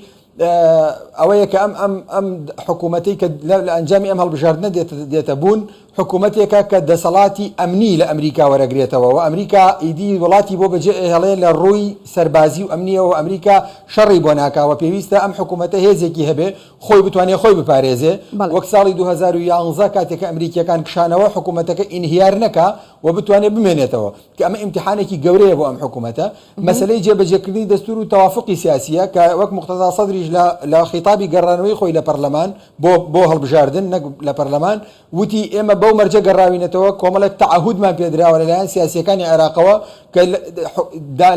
ئەوەیە کە ئەم ئەم ئەم حکوومەتەی کە لە ئەنجامی ئەم هەڵبژاردنە دێتە بوون حکوومەتێکە کە دەسەڵاتی ئەمنی لە ئەمریکا وەرەگرێتەوە و ئەمریکا ئیدی وڵاتی بۆ بەجێ ئەهێڵێ لە ڕووی سەربازی و ئەمنیەوە ئەمریکا شەڕی بۆ ناکا و پێویستە ئەم حکوومەتە هێزێکی هەبێ خۆی بتوانێ خۆی بپارێزێ وەک ساڵی 2011 کاتێک کە ئەمریکیەکان کشانەوە حکوومەتەکە ئینهیار نەکا و بتوانێ بمێنێتەوە کە ئەمە ئیمتیحانێکی گەورەیە بۆ ئەم حکوومەتە مەسەلەی جێبەجێکردنی دەستوور و تەوافوقی سیاسییە کە وەک موقتەدا سەدریش لە لە خیتابی گەڕانەوەی خۆی لە پەرلەمان بۆ بۆ هەڵبژاردن نەک لە پەرلەمان وتی ئێمە بەو مەرجە گەڕاوینەتەوە کۆمەڵێک تەعەهودمان پێدراوە لەلایەن سیاسییەکانی عێراقەوە کە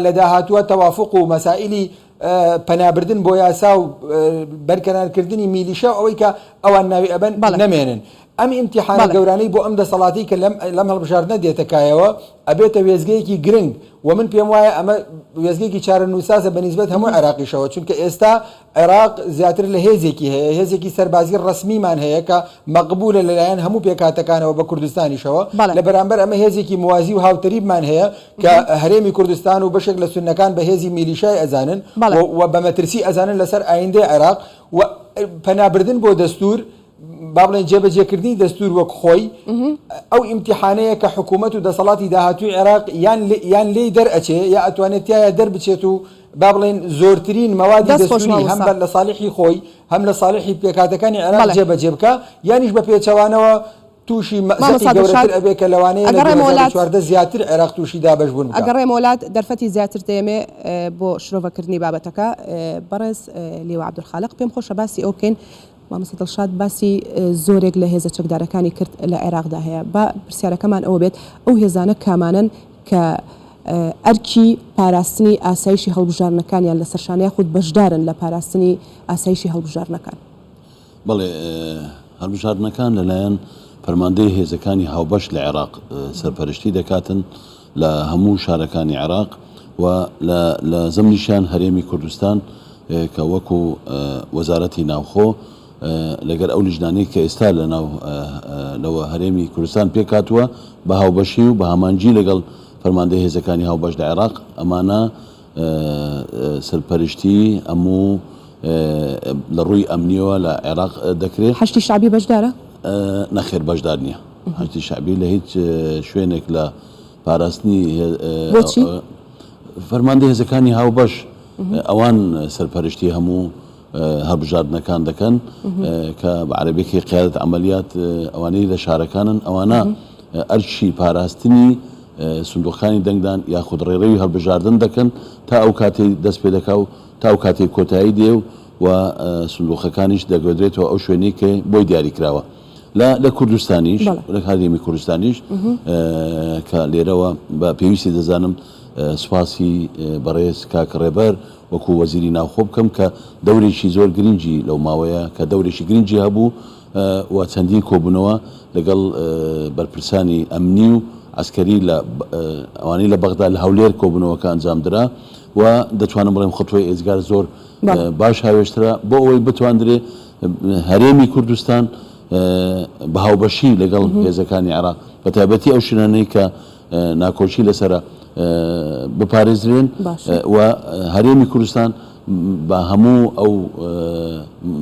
لە داهاتووە تەوافوق و مەسائیلی پەنابردن بۆ یاسا و بەرکەنارکردنی میلیشا و ئەوەی کە ئەوان ناوی ئەبەن نەمێنن. ئەم ئیمتیحانە گەورانەی بۆ ئەم دەسەڵاتەی کە لەم لەم هەڵبژاردنە دێتە کایەوە ئەبێتە وێستگەیەکی گرنگ و من پێم وایە ئەمە وێستگەیەکی چارەنووسسازە بە نیسبەت هەموو عێراقیشەوە چونکە ئێستا عێراق زیاتر لە هێزێکی هەیە هێزێکی سەربازی ڕەسمیمان هەیە کە مەقبولە لەلایەن هەموو پێکهاتەکانەوە بە کوردستانیشەوە لە بەرامبەر ئەمە هێزێکی موازی و هاوتەریبمان هەیە کە هەرێمی کوردستان و بەشێک لە سوننەکان بە هێزی میلیشای ئەزانن و بە مەترسی ئەزانن لەسەر ئایندەی عێراق و پەنابردن بۆ دەستوور با بڵێن جێبەجێکردنی دەستوور وەک خۆی ئەو ئیمتیحانەیە کە حکوومەت و دەسەڵاتی داهاتووی عێراق یان یان لێی دەرئەچێ یا ئەتوانێت تیایا دەربچێت و با بڵێن زۆرترین مەوادی دەست خۆش دەستووری هەم مامۆستا. لە ساڵحی خۆی هەم لە ساڵحی پێکهاتەکانی عێراق بەڵێ. جێبەجێ بکا یانیش بە پێچەوانەوە تووشی مەئزەقی مامۆستا دڵشاد گەورەتر ئەبێ کە لەوانەیە لە ئەگەڕێمەوە لات 2014 زیاتر عێراق تووشی دابەشبوون بکا. ئەگەڕێمەوە لات دەرفەتی زیاتر دەیەمێ بۆ شرۆڤەکردنی بابەتەکە بەڕێز لیوا عەبدولخالق پێم خۆشە باسی ئەوە بکەین مامۆستا دڵشاد باسی زۆرێک لە هێزە چەکدارەکانی کرد لە عێراقدا هەیە با پرسیارەکەمان ئەوە بێت ئەو هێزانە کامانەن کە ئەرکی پاراستنی ئاسایشی هەڵبژاردنەکانیان لەسەر شانە یاخود بەشدارن لە پاراستنی ئاسایشی هەڵبژاردنەکان؟ بەڵێ، هەڵبژاردنەکان لەلایەن فەرماندەی هێزەکانی هاوبەش لە عێراق سەرپەرشتی دەکاتن لە هەموو شارەکانی عێراق و لە لە زەمنیشیان هەرێمی کوردستان کە وەکو وەزارەتی ناوخۆ لەگەر ئەو لیژنانەی کە ئێستا لە ناو لەوە هەرێمی کوردستان پێکهاتووە بە هاوبەشی و بە هەمانگی لەگەڵ فەرماندەی هێزەکانی هاوبەش لە عێراق ئەمانە سەرپەرشتی هەموو لە ڕووی ئەمنیەوە لە عێراق دەکرێت. حەشدی شەعبی بەشدارە؟ نەخێر بەشدار نییە. حەشدی شەعبی لە هیچ شوێنێک لە پاراستنی بۆچی؟ فەرماندەی هێزەکانی هاوبەش ئەوان سەرپەرشتی هەموو هەڵبژاردنەکان دەکەن کە بە عەرەبیەکەی قیادەت عەمەلیات ئەوانەی لە شارەکانن ئەوانە ئەرکی پاراستنی سندوقەکانی دەنگدان یاخود ڕێڕەوی هەڵبژاردن دەکەن تا ئەو کاتەی دەست پێ دەکا و تا ئەو کاتەی کۆتایی دێ و سندوقەکانیش دەگوێدرێتەوە ئەو شوێنەی کە بۆی دیاری کراوە لە لە کوردستانیش لە هەرێمی کوردستانیش کە لێرەوە بە پێویستی دەزانم سوپاسی بەڕێز کاک ڕێبەر وەکو وەزیری ناوخۆ بکەم کە دەورێکی زۆر گرنگی لەو ماوەیە کە دەورێکی گرنگی هەبوو و چەندین کۆبوونەوە لەگەڵ بەرپرسانی ئەمنی و عەسکەری لە ئەوانەی لە بەغدا لە هەولێر کۆبوونەوەکە ئەنجامدرا و دەتوانم بڵێم خطوەی ئێجگار زۆر باش هاوێشترا بۆ ئەوەی بتواندرێ هەرێمی کوردستان بە هاوبەشی لەگەڵ هێزەکانی عێراق بە تایبەتی ئەو شوێنانەی کە ناکۆکی لەسەرە بپارێزرێن و هەرێمی کوردستان بە هەموو ئەو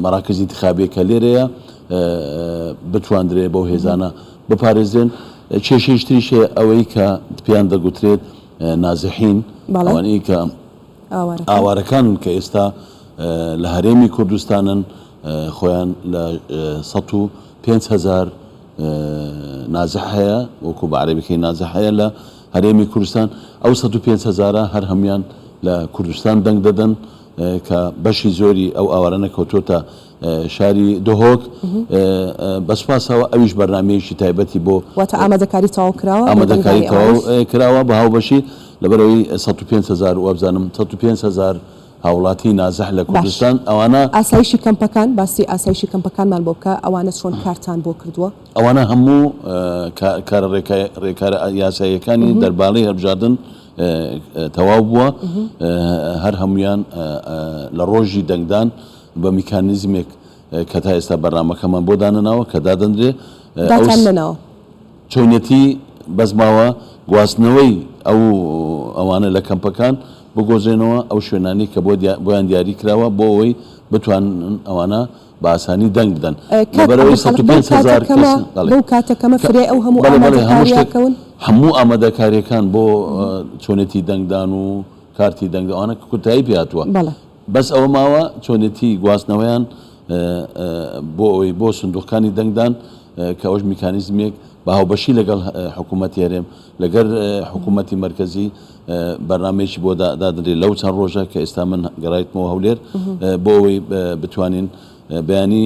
مەراکزی ئینتخابیە کە لێرەیە بتواندرێ بەو هێزانە بپارێزرێن. کێشەیش تریش هەیە ئەوەی کە پێیان دەگوترێت نازحین ئەوانەی کە. ئاوارەکانن کە ئێستا لە هەرێمی کوردستانن خۆیان لە 105 هەزار نازح هەیە وەکو بە عەرەبیەکەی نازح هەیە لە هەرێمی کوردستان ئەو 105 هەزارە هەر هەموویان لە کوردستان دەنگ دەدەن کە بەشی زۆری ئەو ئاوارانە کەوتۆتە شاری دهۆک بە سوپاسەوە ئەویش بەرنامەیەکی تایبەتی بۆ واتە ئامادەکاری تەواو کراوە بۆ ئامادەکاری دەنگدانی تەواو ئەوانیش؟ کراوە بە هاوبەشی لەبەرئەوەی 105 هەزار وابزانم 105 هەزار هاوڵاتی نازح لە باش کوردستان ئەوانە. ئاسایشی کەمپەکان باسی ئاسایشی کەمپەکانمان بۆ بکە ئەوانە چۆن کارتان بۆ کردووە؟ ئەوانە هەموو کارە رێکارە یاساییەکانی دەربارەی هەڵبژاردن تەواو بووە، هەر هەموویان لە ڕۆژی دەنگدان بە میکانیزمێک کە تا ئێستا بەرنامەکەمان بۆ دانەناوە کە دادەنرێ ئەو داتان نەناوە؟ چۆنیەتی بەس ماوە گواستنەوەی ئەو ئەوانە لە کەمپەکان بگۆزرێنەوە ئەو شوێنانەی کە بۆیان دیاری کراوە بۆ ئەوەی بتوانن ئەوانە بە ئاسانی دەنگ بدەن کاک لەبەرئەوەی عەبدولخالق بەو 105 کاتە هەزار کەمە کەس بەڵێ بەو کاتە کەمە کە فریای ئەو هەموو بەڵێ بەڵێ هەموو ئامادەکارییە شتێک کەون؟ هەموو ئامادەکارییەکان بۆ چۆنێتی دەنگدان و کارتی دەنگ ئەوانە کە کۆتایی پێ هاتووە بەڵێ. بەس ئەوە ماوە چۆنێتی گواستنەوەیان بۆ ئەوەی بۆ سندوقەکانی دەنگدان کە ئەوەش میکانیزمێک بە هاوبەشی لەگەڵ حکوومەتی هەرێم لەگەر حکوومەتی مەرکەزی بەرنامەیەکی بۆ دادەنرێت لەو چەند ڕۆژە کە ئێستا من گەڕایتمەوە هەولێر بۆ ئەوەی بتوانین بەیانی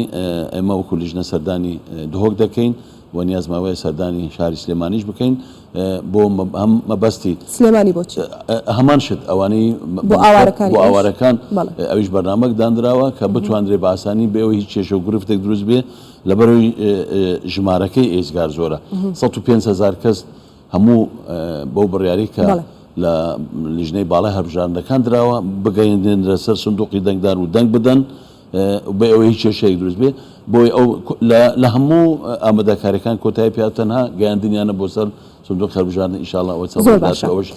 ئێمە وەکو لیژنە سەردانی دهۆک دەکەین و نیازمان وایە سەردانی شاری سلێمانیش بکەین بۆ هەم مەبەستی سلێمانی بۆچی؟ هەمان شت ئەوانەی بۆ ئاوارەکانی بۆ ئاوارەکان ئەویش بەرنامەک دانراوە کە بتواندرێ بە ئاسانی بێ ئەوەی هیچ کێشە و گرفتێک دروست بێ لەبەرئەوەی ژمارەکەی ئێجگار زۆرە 105 هەزار کەس هەموو بەو بڕیارەی کە لە لیژنەی باڵای هەڵبژاردنەکان دراوە بگەیەنرێنرە سەر سندوقی دەنگدان و دەنگ بدەن بێ ئەوەی هیچ کێشەیەک دروست بێ بۆی ئەو لە هەموو ئامادەکاریەکان کۆتایی پێ تەنها گەیاندنیانە بۆ سەر سندوقی هەڵبژاردن ئیشاڵا ئەوە چەند زۆر ڕۆژ باشە داهاتوو ئەوەش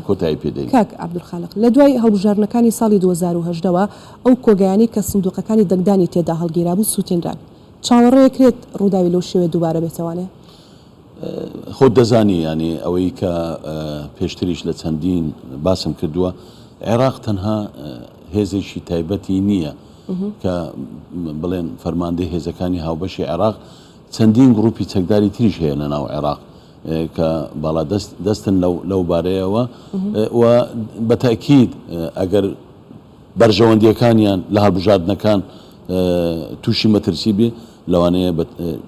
کۆتایی پێ دێنین. کاک عەبدولخالق لە دوای هەڵبژاردنەکانی ساڵی 2018 وە ئەو کۆگایانەی کە سندوقەکانی دەنگدانی تێدا هەڵگیرابوو سوتێنران چاوەڕێکرێت ڕووداوی لەو شێوەیە دووبارە بێتەوانێ؟ خۆت دەزانی یانی ئەوەی کە پێشتریش لە چەندین باسم کردووە عێراق تەنها هێزێکی تایبەتی نییە کە بڵێن فەرماندەی هێزەکانی هاوبەشی عێراق چەندین گروپی چەکداری تریش هەیە لە ناو عێراق کە باڵا دەست دەستن لەو لەو بارەیەوە و بە تاکید ئەگەر بەرژەوەندییەکانیان لە هەڵبژاردنەکان تووشی مەترسی بێ، لەوانەیە بە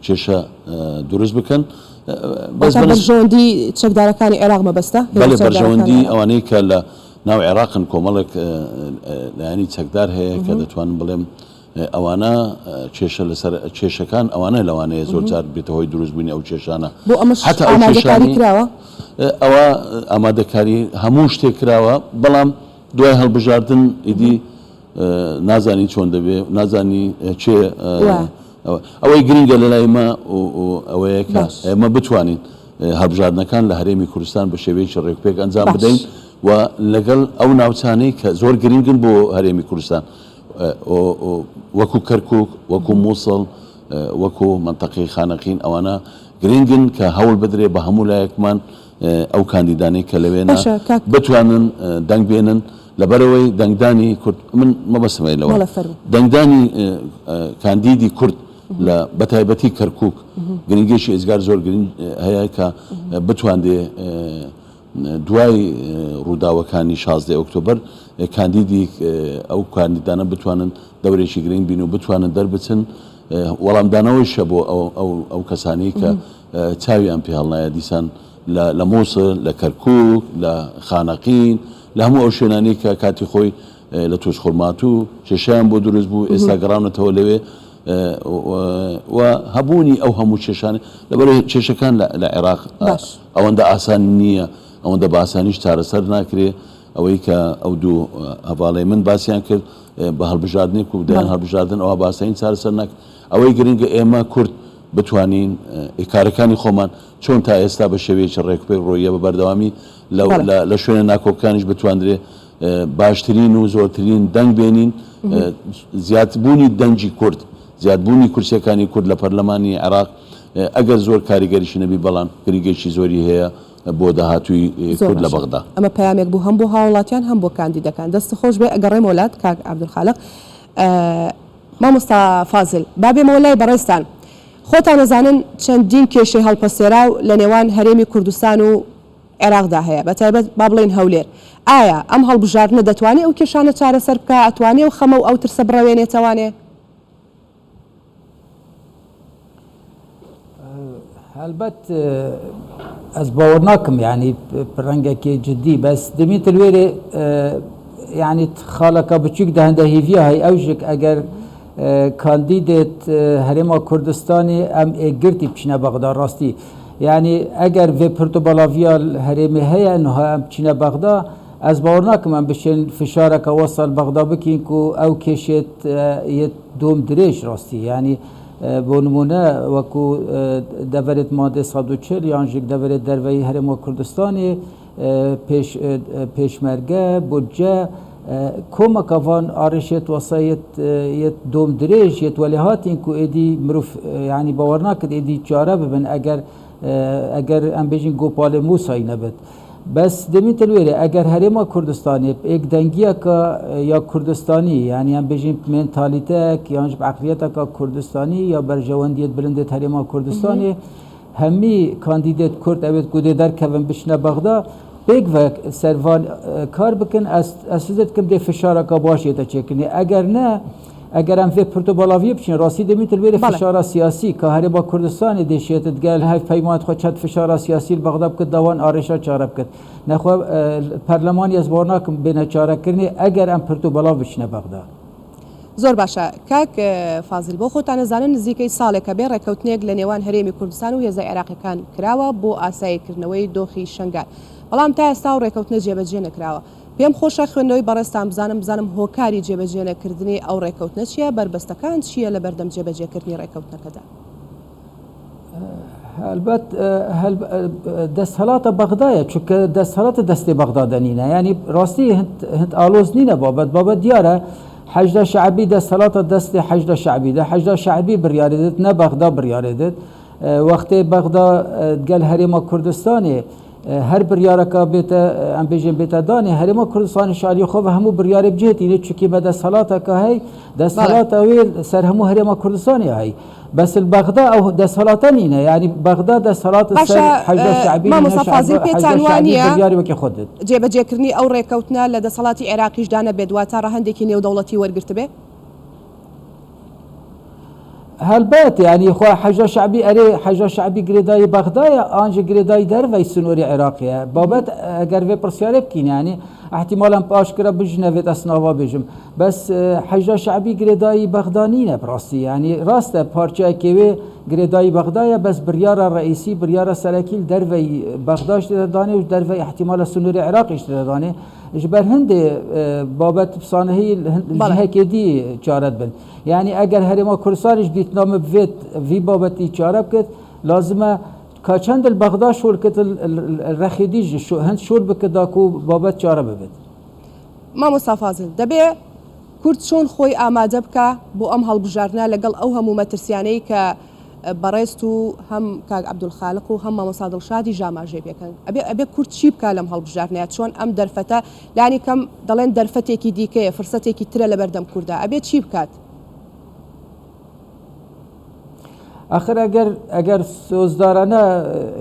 کێشە دروست بکەن. بەس واتە بەرژەوەندی چەکدارەکانی عێراق مەبەستە؟ هێزە بەلێ چەکدارەکانی بەرژەوەندی عێراق. ئەوانەی کە لە ناو عێراقن کۆمەڵێک لایەنی چەکدار هەیە کە دەتوانم بڵێم ئەوانە کێشە لەسەر کێشەکان ئەوانە لەوانەیە زۆر جار بێتە هۆی دروستبوونی ئەو کێشانە. بۆ ئەمەش حەتا ئەو ئامادەکاری کێشانەی کراوە؟ ئەوە ئامادەکاری هەموو شتێک کراوە، بەڵام دوای هەڵبژاردن ئیدی نازانی چۆن دەبێ نازانی کێ ئەوەی گرنگە لەلای مە ئەوەیە کە ئێمە بتوانین هەڵبژاردنەکان لە هەرێمی کوردستان بە شێوەیەکی ڕێکوپێک ئەنجام بدەین و لەگەڵ ئەو ناوچانەی کە زۆر گرنگن بۆ هەرێمی کوردستان وەکو کەرکک وەکو مووسڵ وەکو مەنتەقەی خانەقین ئەوانە گرنگن کە هەوڵ بدرێ بە هەموو لایەکمان ئەو کاندیدانەی کە لەوێنە باشە کاک. بتوانن دەنگ بێنن لەبەرئەوەی دەنگدانی کورد من مەبەستم هەیە لەوە بەڵێ فەرموو. دەنگدانی کاندیدی کورد لە بەتایبەتی کەرکوک گرنگیەکی ئێجگار زۆر گرنگ هەیە کە بتواندێ دوای ڕووداوەکانی 16 ئۆکتۆبەر کاندیدی ئەو کاندیدانە بتوانن دەورێکی گرنگ بین و بتوانن دەربچن وەڵامدانەوەیشە بۆ ئەو کەسانەی کە چاویان پێ هەڵنایە دیسان لە مووسڵ، لە کەرکووک، لە خانەقین، لە هەموو ئەو شوێنانەی کە کاتی خۆی لە تووزخورماتوو کێشەیان بۆ دروست بوو، ئێستا گەڕاونەتەوە لەوێ و هەبوونی ئەو هەموو کێشانە، لەبەرئەوەی کێشەکان لە عێراق ئەوەندە ئاسان نییە، ئەوەندە بە ئاسانیش چارەسەر ناکرێ، ئەوەی کە ئەو دوو هەڤاڵەی من باسیان کرد بە هەڵبژاردنێک و دەیان هەڵبژاردن ئەوە بە ئاسانی چارەسەر ناکرێ، ئەوەی گرنگە ئێمە کورد بتوانین کارەکانی خۆمان چۆن تا ئێستا بە شێوەیەکی ڕێکوپێک ڕۆییە بە بەردەوامی لە شوێنە ناکۆکەکانیش بتواندرێ باشترین و زۆرترین دەنگ بێنین زیادبوونی دەنگی کورد زیادبوونی کورسیەکانی کورد لە پەرلەمانی عێراق. ئەگەر زۆر کاریگەریشی نەبی بەڵام گرنگێکی زۆری هەیە بۆ داهاتووی زۆر کورد لە باشە بەغدا. ئەمە پەیامێک بوو هەم بۆ هاوڵاتیان هەم بۆ کاندیدەکان. دەستت خۆش بێ ئەگەڕێمەوە لات کاک عەبدولخالق. مامۆستا فازل با بێمەوە لای بەڕێزتان. خۆتان ئەزانن چەندین کێشەی هەڵپەسێراو لە نێوان هەرێمی کوردستان و عێراقدا هەیە بەتایبەت با بڵێین هەولێر. ئایا ئەم هەڵبژاردنە دەتوانێ ئەو کێشانە چارەسەر بکا؟ ئەتوانێ ئەو خەمە و ئەو ترسە بڕەوێنێتەوانێ؟ هەلبەت ئەز باوەڕ ناکەم یعنی ڕەنگەکی جدی بەس دەمێتە لێرێ یعنی خاڵەکە بچووک دە هەندە هیڤیا هەی ئەوژێک ئەگەر کاندیدێت هەرێما کوردستانی ئەم ئێکگرتی بچینە بەغدا ڕاستی یعنی ئەگەر vê پرت و بەڵاڤیا هەرێمی هەیە نها ئەم بچینە بەغدا ئەز باوەڕ ناکەم ئەم بشێن فشارەکە وەسەل بەغدا بکین کو ئەو کێشێت یەت دۆم درێژ ڕاستی یعنی بۆ نمونە وەکو دەڤەرێت مادێ 140 یان ژێک دەڤەرێت دەرڤەی هەرێما کوردستانی پێش پێشمەرگە بودجە کۆمەکە ڤان ئارێشێت وەسە یەت یەت دۆم درێژ یەت وەلێ هاتین کو ئێدی مرۆڤ یعنی باوەڕ ناکرد ئێدی چارە ببن ئەگەر ئەگەر ئەم بێژین گۆپالێ موسای نەبێت. بەس دەمینتە لوێرێ ئەگەر هەرێما کوردستانێ ئێکدەنگیەکە یا کوردستانی یعنی ئەم بێژین مێنتالیتەک یانژ عقلیەتەکە کوردستانی یا بەرژەوەندیت بلندێت هەرێما کوردستانێ هەمی کاندیدێت کورد ئەوێت گودێ دەرکەون بچنە بەغدا پێکڤە سەرڤان کار بکەن ئەسزێت کم دێ فشارەکە باش یێتە چێکردنێ ئەگەر نە ئەگەر ئەم vê پرت و بەڵاویە بچین ڕاستی دەمیتر وێرە فشارە سیاسی کە هەرێما کوردستانی دێشێتت گەل هەف پەیمانت خۆ چەند فشارە سیاسی بەغدا بکرد داوان ئارێشا چارە بکرد نەخوا پەرلەمانی ئەس باوەڕ ناکەم بێنە چارەکردنی ئەگەر ئەم پرت و بەڵاو بچنە بەغدا. زۆر باشە کاک فازیل بۆ خۆتان ئەزانن نزیکەی ساڵێکە بێ ڕێکەوتنێک لە نێوان هەرێمی کوردستان و هێزە عێراقیەکان کراوە بۆ ئاسایی کردنەوەی دۆخی شەنگال بەڵام تا ئێستا ئەو ڕێکەوتنە جێبەجێ نەکراوە پێم خۆشە خوێندنەوەی بەڕێزتان بزانم بزانم هۆکاری جێبەجێ نەکردنی ئەو ڕێکەوتنە چیە بەربەستەکان چیە لە بەردەم جێبەجێ کردنی ڕێکەوتنەکەدا؟ هەلبەت دەستهەڵاتە بەغدایە چونکە دەستهەڵاتە دەستی بەغدا دەنینە ینی ڕاستی هەند ئالۆز نینە بابەت بابەت دیارە حەشدا شعبی دەستهەڵاتە دەستی حەشدا شعبی دە حەشدا شعبی بڕیارێ دێت نە بەغدا بڕیارێ دێت وەختێ بەغدا گەل هەرێمە کوردستانێ هەر بڕیارەکە بێتە ئەم بێژێن بێتە دانێ هەرێمە کوردستانی شاری خۆ بە هەموو بڕیارێ بجێتینێ چونکی بە دەستهەڵاتەکە هەی دەستهەڵاتە وێ سەر هەموو هەرێمە کوردستانی هەی بەس بەغدا ئەو دەسەڵاتە نینە یانی بەغدا دەسەڵات باشە سەر حەشدا شەعبی نینە مامۆستا فازیل حەشدا پێتان وا شەعبی نییە بڕیاری وەکی خۆت دێت. جێبەجێکردنی ئەو ڕێکەوتنە لە دەسەڵاتی عێراقیشدا نەبێت واتە ڕەهەندێکی نێودەوڵەتی وەرگرتبێ؟ هەلبەت یانی خوا حەشدا شەعبی ئەرێ حەشدا شەعبی گرێدایی بەغدایە ئانژ گرێدایی دەرڤەی سنووری عێراقیە بابەت ئەگەر vê پرسیارێ بکەین یانی احتیمالا ئاشکرا بژنەوێت ئەسناوا بێژم بەس حەشدا شەعبی گرێدایی بەغدا نینە بڕاستی یانی ڕاستە پارچەیەکێ وێ گرێدایی بەغدایە بەس بڕیارە ڕئیسی بڕیارە سەرەکی دەرڤەی بەغداش تێدا دانێ و دەرڤەی احتیمالە سنووری عێراقیش تێدا دانێ ji ber hindê babet sanehî بەڵێ. cihekê dî çaret bin یانی ئەگەر هەرێما کوردستانیش دیتنا me bivêt vî babetî çare bikit lazim e ka çend li Bexda şol kit rexê dî jî hind şol bikit da ku babet çare bibit. مامۆستا فازل، دەبێ کورد چۆن خۆی ئامادە بکا بۆ ئەم هەڵبژاردنە لەگەڵ ئەو هەموو مەترسیانەی کە بەڕێزت و هەم کاک عەبدولخالق و هەم مامۆستا دڵشادیش ئاماژەی پێکەن؟ ئەبێ ئەبێ کورد چی بکا لەم هەڵبژاردنە؟ چۆن ئەم دەرفەتە لانی کەم دەڵێن دەرفەتێکی دیکەیە، فرسەتێکی ترە لەبەردەم کوردا، ئەبێ چی بکات؟ ئاخر ئەگەر ئەگەر سۆزدارانە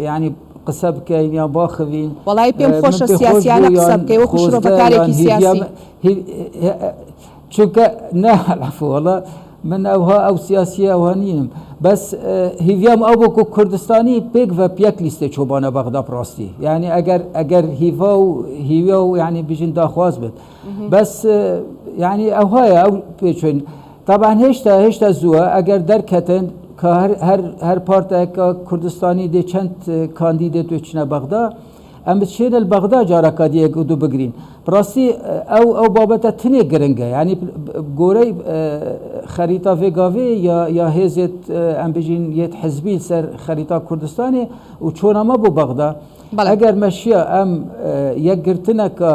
یانی قسە بکەین یان باخڤین وەڵایی پێم من خۆشە پێ خۆش سیاسیانە بوو قسە یان بکەی وەکو خۆزگە یان شرۆڤەکارێکی هیڤیا سیاسی. چونکە نا العفو وەڵا من ئەوها ئەو سیاسیە ئەوها نیم بەس هیڤیام ئەو بۆ کو کوردستانی پێکڤە یەک لیستێ چۆبانە بەغدا ڕاستی یعنی ئەگەر ئەگەر هیڤا و هیویا و یعنی بژین داخواز بێت بەس یعنی ئەوهایە ئەو پێچوین تەبعەن هێشتا هێشتا زووە ئەگەر دەرکەتن کە هەر هەر هەر پارتێکە کوردستانی دێ چەند کاندیدێت وێ چنە بەغدا ئەم بچێنە بەغدا جارەکە دیەک و دوو بگرین بڕاستی ئەو ئەو بابەتە تنێ گرنگە یعنی گۆرەی خەریتا vê یا یا هێزێت ئەم بژین یەت حزبی سەر خەریتا کوردستانی و چۆنەمە بۆ بەغدا ئەگەر مەشیە ئەم یەکگرتنەکە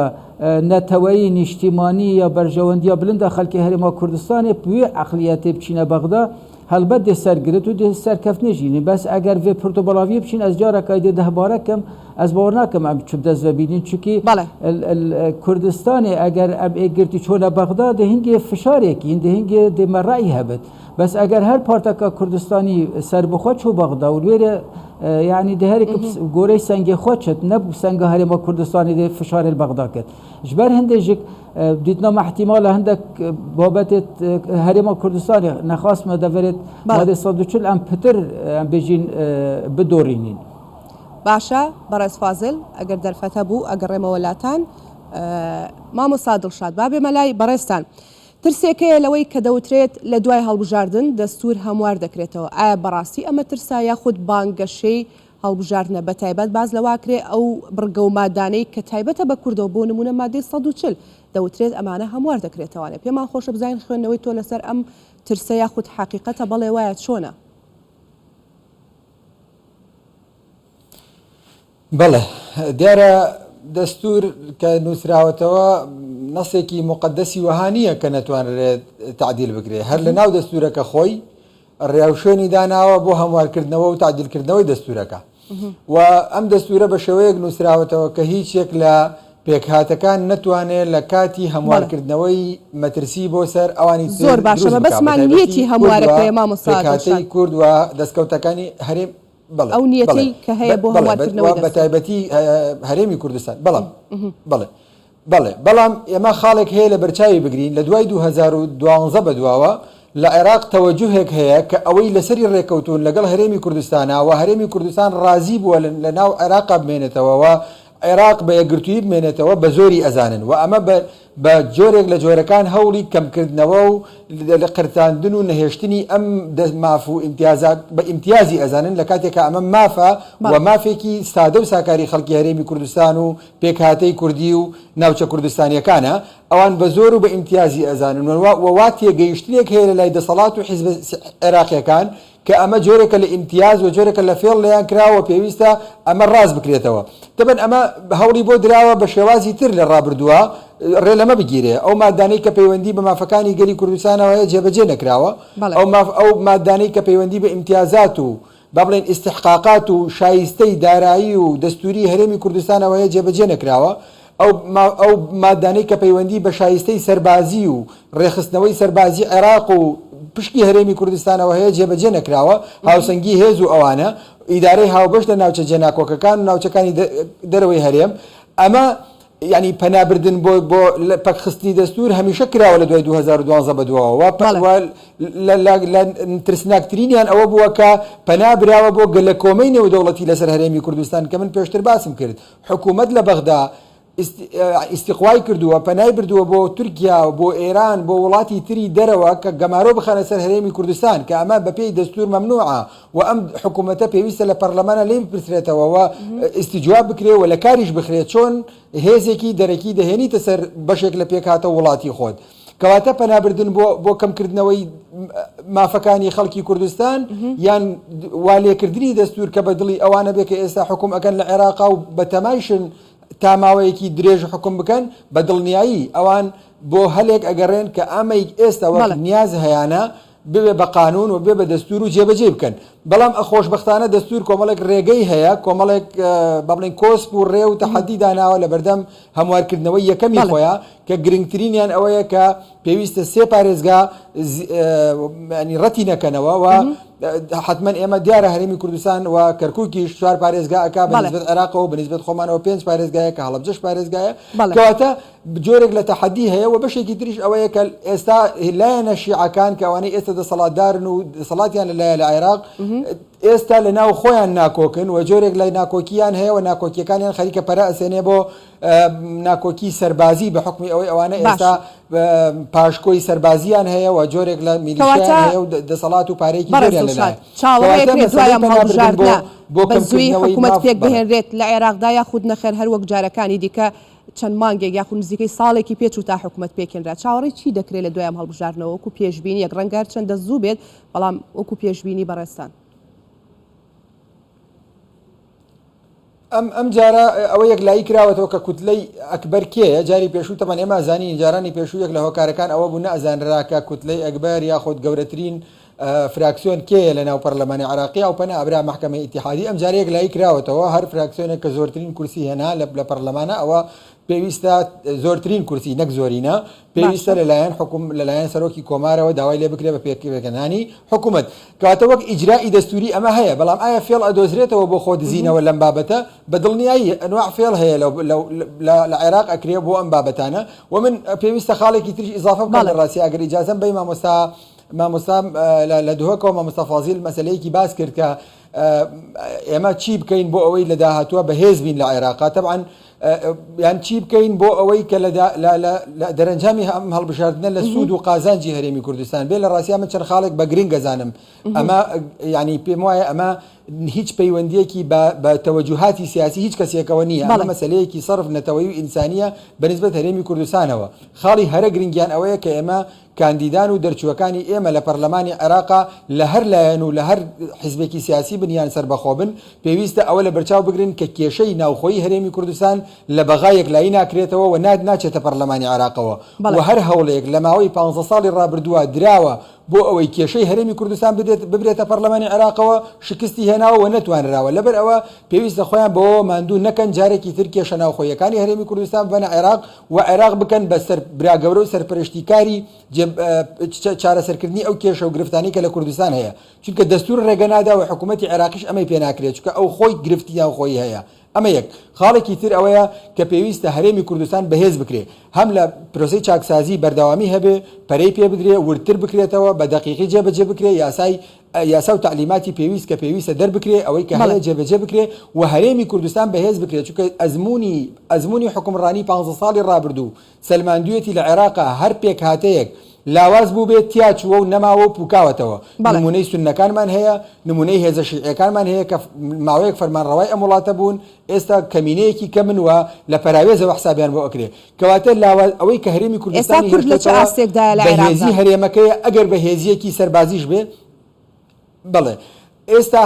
نەتەوەیی نیشتیمانی یا بەرژەوەندیە بلندە خەلکی هەرێما کوردستانێ بوێ عەقلیەتێ بچینە بەغدا. هەڵبەت دێ سەرگرت و دێ سەرکەفتنێ ژینی بەس ئەگەر ڤێ پرت و بڵاویە بچین ئەز جارەکای دێ دهبارە کەم ئەز باوەڕ ناکەم ئەم چ بدەست ڤە بینین چونکی بەڵێ. کوردستانێ ئەگەر ئەم ئێکگرتی چۆنە بەغدا دێ هینگێ فشارێکین دێ هینگێ دێ مە ڕەئی هەبت بەس ئەگەر هەر پارتەکە کوردستانی سەربخۆ چۆ بەغدا و لوێرێ یعنی دێ هەرێک گۆرەی سەنگێ خۆ چت نەبوو سەنگە هەرێمە کوردستانی دێ فشارێ بەغدا کرد ژبەر هەندێ ژک دیتنا مە احتیمالە هەندێک بابەتێت هەرێمە کوردستانی نەخواستمە دەڤەرێت مادەی 140 ئەم پتر ئەم بێژین بدۆڕینین. باشە بەڕێز فازل ئەگەر دەرفەت هەبوو ئەگەڕێمەوە لاتان مامۆستا دڵشاد با بێمە لای بەڕێزتان ترسێک هەیە لەوەی کە دەوترێت لە دوای هەڵبژاردن دەستور هەموار دەکرێتەوە ئایا بەڕاستی ئەمە ترسە یاخود بانگەشەی هەڵبژاردنە بەتایبەت باس لەوەکرێ ئەو بڕگە و مادانەی کە تایبەتە بە کوردەوە بۆ نمونە مادەی 140 دەوترێت ئەمانە هەموار دەکرێتەوانێ پێمان خۆشە بزانین خوێندنەوەی تۆ لەسەر ئەم ترسە یاخود حەقیقەتە بەڵێ وایە چۆنە؟ بەڵێ دیارە دەستور کە نووسراوەتەوە نەسێکی موقەدەسی وەها نییە کە نەتوانرێت تەعدیل بکرێت هەر لە ناو دەستورەکە خۆی ڕێوشوێنی داناوە بۆ هەموارکردنەوە و تەعدیلکردنەوەی دەستورەکە و ئەم دەستورە بە شێوەیەک نووسراوەتەوە کە هیچ یەک لە پێکهاتەکان نەتوانێت لە کاتی هەموارکردنەوەی مەترسی بۆ سەر ئەوانی تر زۆر باشە دروست بکات مەبەستمان بەتایبەتی نیەتی کورد و هەموارەکەیە مامۆستا پێکهاتەی دڵشاد. کورد و دەستکەوتەکانی هەرێم بەڵێ ئەو بەڵێ نیەتەی کە هەیە بۆ بەڵێ هەموارکردنەوەی بە دەستوور. تایبەتی هەرێمی کوردستان بەڵام بەڵێ بەڵێ بەڵام ئێمە خاڵێک هەیە لە بەرچاوی بگرین لە دوای 2012 بەدواوە لە عێراق تەوەجوهێک هەیە کە ئەوەی لەسەری ڕێکەوتون لەگەڵ هەرێمی کوردستانە و هەرێمی کوردستان ڕازی بووە لە ناو عێراقا بمێنێتەوە و عێراق بە یەکگرتوویی بمێنێتەوە بە زۆری ئەزانن و ئەمە بە بە جۆرێک لە جۆرەکان هەوڵی کەمکردنەوە و قرتاندن و نەهێشتنی ئەم ماف و ئیمتیازات بە ئیمتیازی ئەزانن لە کاتێکا ئەمە مافە و مافێکی سادە و ساکاری خەڵکی هەرێمی کوردستان و پێکهاتەی کوردی و ناوچە کوردستانیەکانە ئەوان بە زۆر و بە ئیمتیازی ئەزانن و وا تێگەیشتنێک هەیە لە لای دەسەڵات و حیزبە عێراقیەکان کە ئەمە جۆرێکە لە ئیمتیاز و جۆرێکە لە فێڵ لێیان کراوە و پێویستە ئەمە ڕاست بکرێتەوە. تەبەن ئەمە هەوڵی بۆ دراوە بە شێوازی تر لە ڕابردووە ڕێ لەمە بگیرێ. ئەو مادانەی کە پەیوەندی بە مافەکانی گەلی کوردستانەوە هەیە جێبەجێ نەکراوە. ئەو ماف ئەو مادانەی کە پەیوەندی بە ئیمتیازات و با بڵێین ئیستحقاقات و شایستەی دارایی و دەستووری هەرێمی کوردستانەوە هەیە جێبەجێ نەکراوە. ئەو ئەو مادانەی کە پەیوەندی بە شایستەی سەربازی و ڕێکخستنەوەی سەربازی عێراق و پشکی هەرێمی کوردستانەوە هەیە جێبەجێ نەکراوە، هاوسەنگی هێز و ئەوانە، ئیدارەی هاوبەش لە ناوچە جێناکۆکەکان و ناوچەکانی دەرەوەی هەرێم، ئەمە یانی پەنابردن بۆ بۆ پەکخستنی دەستوور هەمیشە کراوە لە دوای 2012 بەدواوە و لە ترسناکترینیان ئەوە بووە کە پەنا براوە بۆ گەلەکۆمەی نێودەوڵەتی لەسەر هەرێمی کوردستان کە من پێشتر باسم کرد حکوومەت لە بەغدا ئیستیقوای کردووە، پەنای بردووە بۆ تورکیا و بۆ ئێران، بۆ وڵاتی تری دەرەوە کە گەمارۆ بخەنە سەر هەرێمی کوردستان، کە ئەمە بە پێی دەستوور مەمنوعە و ئەم حکوومەتە پێویستە لە پەرلەمانا لێی بپرسرێتەوە و ئیستیجواب بکرێ و لە کاریش بخرێ، چۆن هێزێکی دەرەکی دەهێنیتە سەر بەشێک لە پێکهاتە و وڵاتی خۆت؟ کەواتە پەنابردن بۆ بۆ کەمکردنەوەی مافەکانی خەڵکی کوردستان یان والێکردنی دەستور کە بە دڵی ئەوانە بێ کە ئێستا حکوم ئەکەن لە عێراقا و بە تەمایشن تا ماوەیەکی درێژ حکوم بکەن بە دڵنیایی ئەوان بۆ هەلێک ئەگەڕێن کە ئەمەی ئێستا وەک نیاز هەیانە ببێ بە قانون و بێ بە دەستور و جێبەجێی بکەن بەڵام خۆشبەختانە دەستور کۆمەڵێک ڕێگەی هەیە کۆمەڵێک با بڵێین کۆسپ و ڕێ و تەحەدی داناوە لەبەردەم هەموارکردنەوەی یەکەمی خۆیان کە گرنگترینیان ئەوەیە کە پێویستە سێ پارێزگا ینی ڕەتی نەکەنەوە و حتمما ئێمە دیارە هەرێمی کوردستان و کەرکووکیش چوار پارێزگا ئەک بە نسبەت عێراقەوە بە نسبەت خۆمانەوە پێنج پارێزگایە کە هەڵەبجەش پارێزگایە کەواتە جۆرێک لە تەحەدی هەیە و بەشێکی تریش ئەوەیە کە ئێستا لایەنە شیعەکان کە ئەوانەی ئێستا دەسەڵاتدارن و دەسەڵاتیان لەلایە لە عێراق ئێستا لە ناو خۆیان ناکۆکن و جۆرێک لە ناکۆکیان هەیە و ناکۆکیەکانیان خەریکە پەرە ئەسێنێ بۆ ناکۆکی سەربازی بە حکمی ئەوەی ئەوانە ئێستا پاشکۆی سەربازیان هەیە و جۆرێک لە میلیشیان هەیە و دەسەڵات و پارەیەکی زۆریان لەلایە. چاوەڕێ دوای ئەم هەڵبژاردنە بە زوویی حکوومەت پێک بهێنرێت لە عێراقدا یاخود نەخێر هەر وەک جارەکانی دیکە چەند مانگێک یاخود نزیکەی ساڵێکی پێچوو تا حکومەت پێکهێنرا، چاوەڕێی چی دەکرێت لە دوای ئەم هەڵبژاردنەوە وەکو پێشبینییەک، ڕەنگە هەرچەندە زوو بێت، بەڵام وەکو پێشبینی بەڕێزتان؟ ئەم ئەم جارە ئەوە یەکلایی کراوەتەوە کە کوتلەی ئەکبەر کێیە، جاری پێشوو تەبعەن ئێمە ئەزانین جارانی پێشوو یەک لە هۆکارەکان ئەوە بوو نەئەزانرا کە کوتلەی ئەکبەر یاخود گەورەترین. فراکسیۆن کێیە لە ناو پەرلەمانی عێراقی ئەو پەنا ئەبرا مەحکەمەی ئیتیحادی ئەم جارە یەکلایی کراوەتەوە هەر فراکسیۆنێک کە زۆرترین کورسی هێنا لە پەرلەمانە ئەوە پێویستە زۆرترین کورسی نەک زۆرینە پێویستە لەلایەن حکوم لەلایەن سەرۆکی کۆمارەوە داوای لێ بکرێ بە پێکهێنانی حکومەت. کەواتە وەک ئیجرائی دەستوری ئەمە هەیە، بەڵام ئایا فێڵ ئەدۆزرێتەوە بۆ خۆ دزینەوە لەم بابەتە؟ بە دڵنیایی ئەنواع فێڵ هەیە لە لە عێراق ئەکرێ بۆ ئەم بابەتانە و من پێویستە خاڵێکی تریش ئیزافە بکەم لە ڕاستی ئەگەر ئیجازەم بەی مامۆستا مامۆستا لە دهۆکەوە مامۆستا فازیل مەسەلەیەکی باس کرد کە ئێمە چی بکەین بۆ ئەوەی لە داهاتووە بەهێز بین لە عێراقا تەبعەن یان چی بکەین بۆ ئەوەی کە لە دەرەنجامی ئەم هەڵبژاردنە لە سوود و قازانجی هەرێمی کوردستان بێ لە ڕاستیا من چەند خاڵێک بە گرنگ ئەزانم ئەمە ینی پێم وایە ئەمە هیچ پەیوەندیەکی بە تەوەجوهاتی سیاسی هیچ کەسێکەوە نییە ئەمە مەسلەیەکی سەرف نەتەوەی و ئینسانیە بەنسبەت هەرێمی کوردستانەوە خاڵی هەرە گرنگیان ئەوەیە کە ئێمە کاندیدان و دەرچووەکانی ئێمە لە پەرلەمانی عێراقا لە هەر لایەن و لە هەر حیزبێکی سیاسی بن یان سەربەخۆ بن، پێویستە ئەوە لە بەرچاو بگرن کە کێشەی ناوخۆیی هەرێمی کوردستان لە بەغا یەکلایی ناکرێتەوە و ناچێتە پەرلەمانی عێراقەوە و هەر هەوڵێک لە ماوەی پانزە ساڵی ڕابردووە دراوە بۆ ئەوەی کێشەی هەرێمی کوردستان ببرێتە پەرلەمانی عێراقەوە شکستی هێناوە و نەتوانراوە لەبەر ئەوە پێویستە خۆیان بەوەوە ماندوو نەکەن جارێکی تر کێشە ناوخۆییەکانی هەرێمی کوردستان ببەنە عێراق و عێراق بکەن بە سەر برا گەورە و سەرپەرشتیکاری چارەسەرکردنی ئەو کێشە و گرفتانەی کە لە کوردستان هەیە چونکە دەستور ڕێگە نادا و حکوومەتی عێراقیش ئەمەی پێ ناکرێت چونکە ئەو خۆی گرفتی ناوخۆیی هەیە ئەمە یەک خاڵێکی تر ئەوەیە کە پێویستە هەرێمی کوردستان بەهێز بکرێ هەم لە پرۆسەی چاکسازی بەردەوامی هەبێ پەرەی پێ بدرێ وردتر بکرێتەوە بە دەقیقی جێبەجێ بکرێ یاسای یاسا و تەعلیماتی پێویست کە پێویستە دەربکرێ، ئەوەی کە هەیە جێبەجێ بکرێ و هەرێمی کوردستان بەهێز بکرێ، چونکە ئەزموونی ئەزموونی حوکمڕانی پانزە ساڵی ڕابردوو سەلماندوویەتی لە عێراقا هەر پێکهاتەیەک لاواز بووبێت تیا چووە و نەماوە و پووکاوەتەوە. نموونەی سوننەکانمان هەیە، نموونەی هێزە شیعیەکانمان هەیە کە ماوەیەک فەرمانڕەوای ئەم وڵاتە بوون، ئێستا کەمینەیەکی کەمن و لە پەراوێزەوە حسابیان بۆ ئەکرێ. کەواتە لاواز ئەوەی کە هەرێمی ئێستا کوردستانی کورد لە چ هێشتۆتەوە ئاستێکدایە لە عێراقدا؟ بەهێزی هەرێمەکەیە ئەگەر بەهێزییەکی سەربازیش بێ بەڵێ ئێستا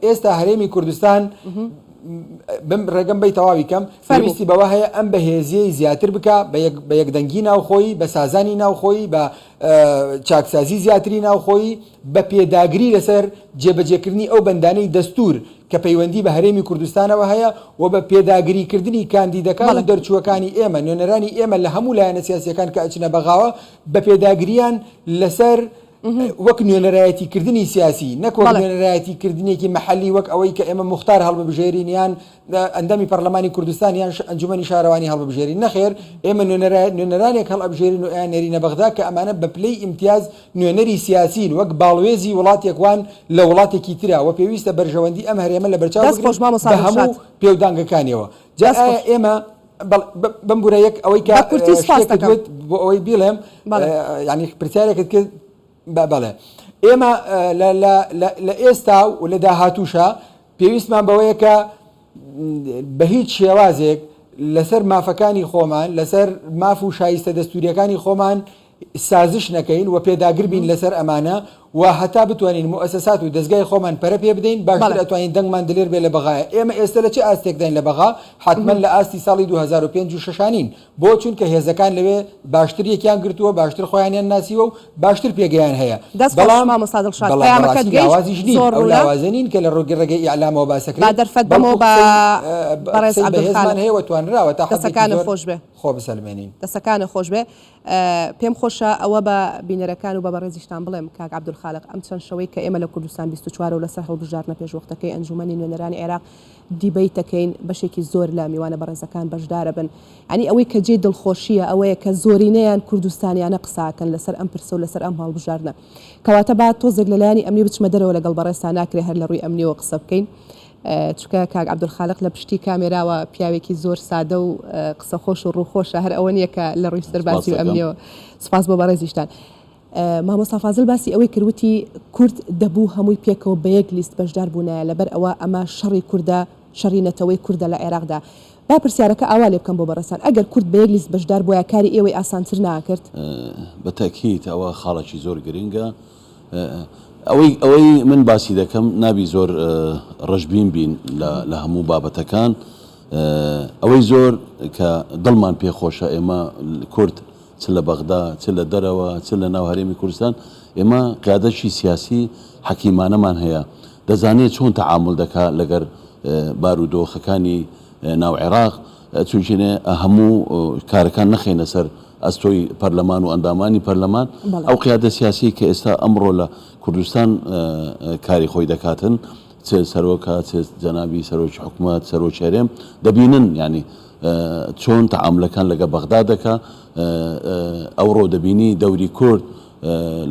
ئێستا هەرێمی کوردستان بم ڕێگەم بەی تەواوی کەم فەرموو. پێویستی بەوە هەیە ئەم بەهێزیەی زیاتر بکا بە یەک بە یەکدەنگی ناوخۆیی بە سازانی ناوخۆیی بە چاکسازی زیاتری ناوخۆیی بە پێداگری لەسەر جێبەجێکردنی ئەو بەندانەی دەستوور کە پەیوەندی بە هەرێمی کوردستانەوە هەیە و بە پێداگری کردنی کاندیدەکان و دەرچووەکانی ئێمە، نوێنەرانی ئێمە لە هەموو لایەنە سیاسییەکان کە ئەچنە بەغاوە، بە پێداگرییان لەسەر وەک نوێنەرایەتی کردنی سیاسی، نەک وەک نوێنەرایەتی کردنێکی مەحەلی وەک ئەوەی کە ئێمە موختار هەڵببژێرین یان ئەندامی پەرلەمانی کوردستان یان ئەنجومەنی شارەوانی هەڵببژێرین، نەخێر ئێمە نوێنەرانێک هەڵئەبژێرین و ئەیاننێرینە بەغدا کە ئەمانە بە پلەی ئیمتیاز نوێنەری سیاسین وەک باڵوێزی وڵاتێک وان لە وڵاتێکی ترا و پێویستە بەرژەوەندی ئەم هەرێمە لەبەرچاو دەست بگرن خۆش مامۆستا بە دڵشاد. هەموو پێودانگەکانیەوە. جا دەست ئایا خۆش. ئێمە بەڵێ بمبورە یەک ئەوەی کە بە کورتی سوپاست شتێکت دەکەم. وت بۆ ئەوەی بیڵێم بەڵێ. یانی پرسیارێکت کرد بەڵێ ئێمە لە لە لە لە ئێستا و لە داهاتووشا پێویستمان بەوەیە کە بە هیچ شێوازێک لەسەر مافەکانی خۆمان لەسەر ماف و شایستە دەستوریەکانی خۆمان سازش نەکەین و پێداگر بین لەسەر ئەمانە و هەتا بتوانین موئەسەسات و دەزگای خۆمان پەرە پێ بدەین باشتر ئەتوانین دەنگمان دلێر بێ لە بەغایە ئێمە ئێستە لە چ ئاستێکداین لە بەغا حەتمەن لە ئاستی ساڵی 2005 و شەشا نین بۆ چونکە هێزەکان لەوێ باشتر یەکیان گرتووە باشتر خۆیانیان ناسیوە و باشتر پێگەیان هەیە دەست خۆش بەڵام مامۆستا دڵشاد بەڵام پەیامەکەت بەڕاستی گەیشت لاوازیش نین زۆر ئەو ڕوونە لاوازە نین کە لە ڕووی ڕێگەی ئیعلامەوە باس با ئەکرێت دەرفەت بەڵکو بەمەوە بە قسەی بەڕێز قسەی بەهێزمان عەبدولخالق هەیە و توانراوە تا حەدێکی دەسەکانت زۆر خۆش بێ. خۆ بسەلمێنین. دەسەکانت خۆش بێ. پێم خۆشە ئەوە بە بینەرەکان و بە بەڕێزیشتان بڵێم کاک عەبدولخالق ئەم چەند شەوەی کە ئێمە لە کوردستان 24 و لەسەر هەڵبژاردنە پێشوەختەکەی ئەنجومەنی نوێنەرانی عێراق دیبەیت دەکەین بەشێکی زۆر لە میوانە بەڕێزەکان بەشدارەبن یانی ئەوەی کە جێی دڵخۆشییە ئەوەیە کە زۆرینەیان کوردستانیانە قساکەن لەسەر ئەم پرسە و لەسەر ئەم هەڵبژاردنە کەواتە با تۆزێک لە لایەنی ئەمنی بچمە دەرەوە لەگەڵ بەڕێزتا ناکرێ هەر لە ڕووی ئەمنیەوە قسە بکەین چونکە کاک عەبدولخالق لە پشتی کامێراوە پیاوێکی زۆر سادە و قسە خۆش و ڕووخۆشە هەر ئەوە نییە کە لە ڕووی سەربازی و ئەمنیەوە سوپاس بۆ بەڕێزیشتان. مامۆستا فازل باسی ئەوەی کرد وتی کورد دەبوو هەمووی پێکەوە بە یەک لیست بەشدار بوونایە لەبەر ئەوە ئەمە شەڕی کوردە شەڕی نەتەوەی کوردە لە عێراقدا با پرسیارەکە ئاوا لێ بکەم بۆ بەڕێزتان ئەگەر کورد بە یەک لیست بەشدار بوایە کاری ئێوەی ئاسانتر ناکرد؟ بە تەئکید ئەوە خاڵێکی زۆر گرنگە ئەوەی ئەوەی من باسی دەکەم نابی زۆر ڕەشبین بین لە هەموو بابەتەکان ئەوەی زۆر کە دڵمان پێخۆشە ئێمە کورد. چ لە بەغدا چ لە دەرەوە چ لە ناو هەرێمی کوردستان ئێمە قیادەکی سیاسی حەکیمانەمان هەیە دەزانێ چۆن تەعامول دەکا لەگەر بارودۆخەکانی ناو عێراق چونکێنێ هەموو کارەکان نەخەینە سەر ئەستۆی پەرلەمان و ئەندامانی پەرلەمان ئەو قیادە سیاسیەی کە ئێستا ئەمڕۆ لە کوردستان کاری خۆی دەکاتن چ سەرۆکە چ جەنابی سەرۆکی حکومەت سەرۆکی هەرێم دەبینن یانی چۆن تەعاملەکان لەگە بەغدا دەکا ئەوڕۆ دەبینی دەوری کورد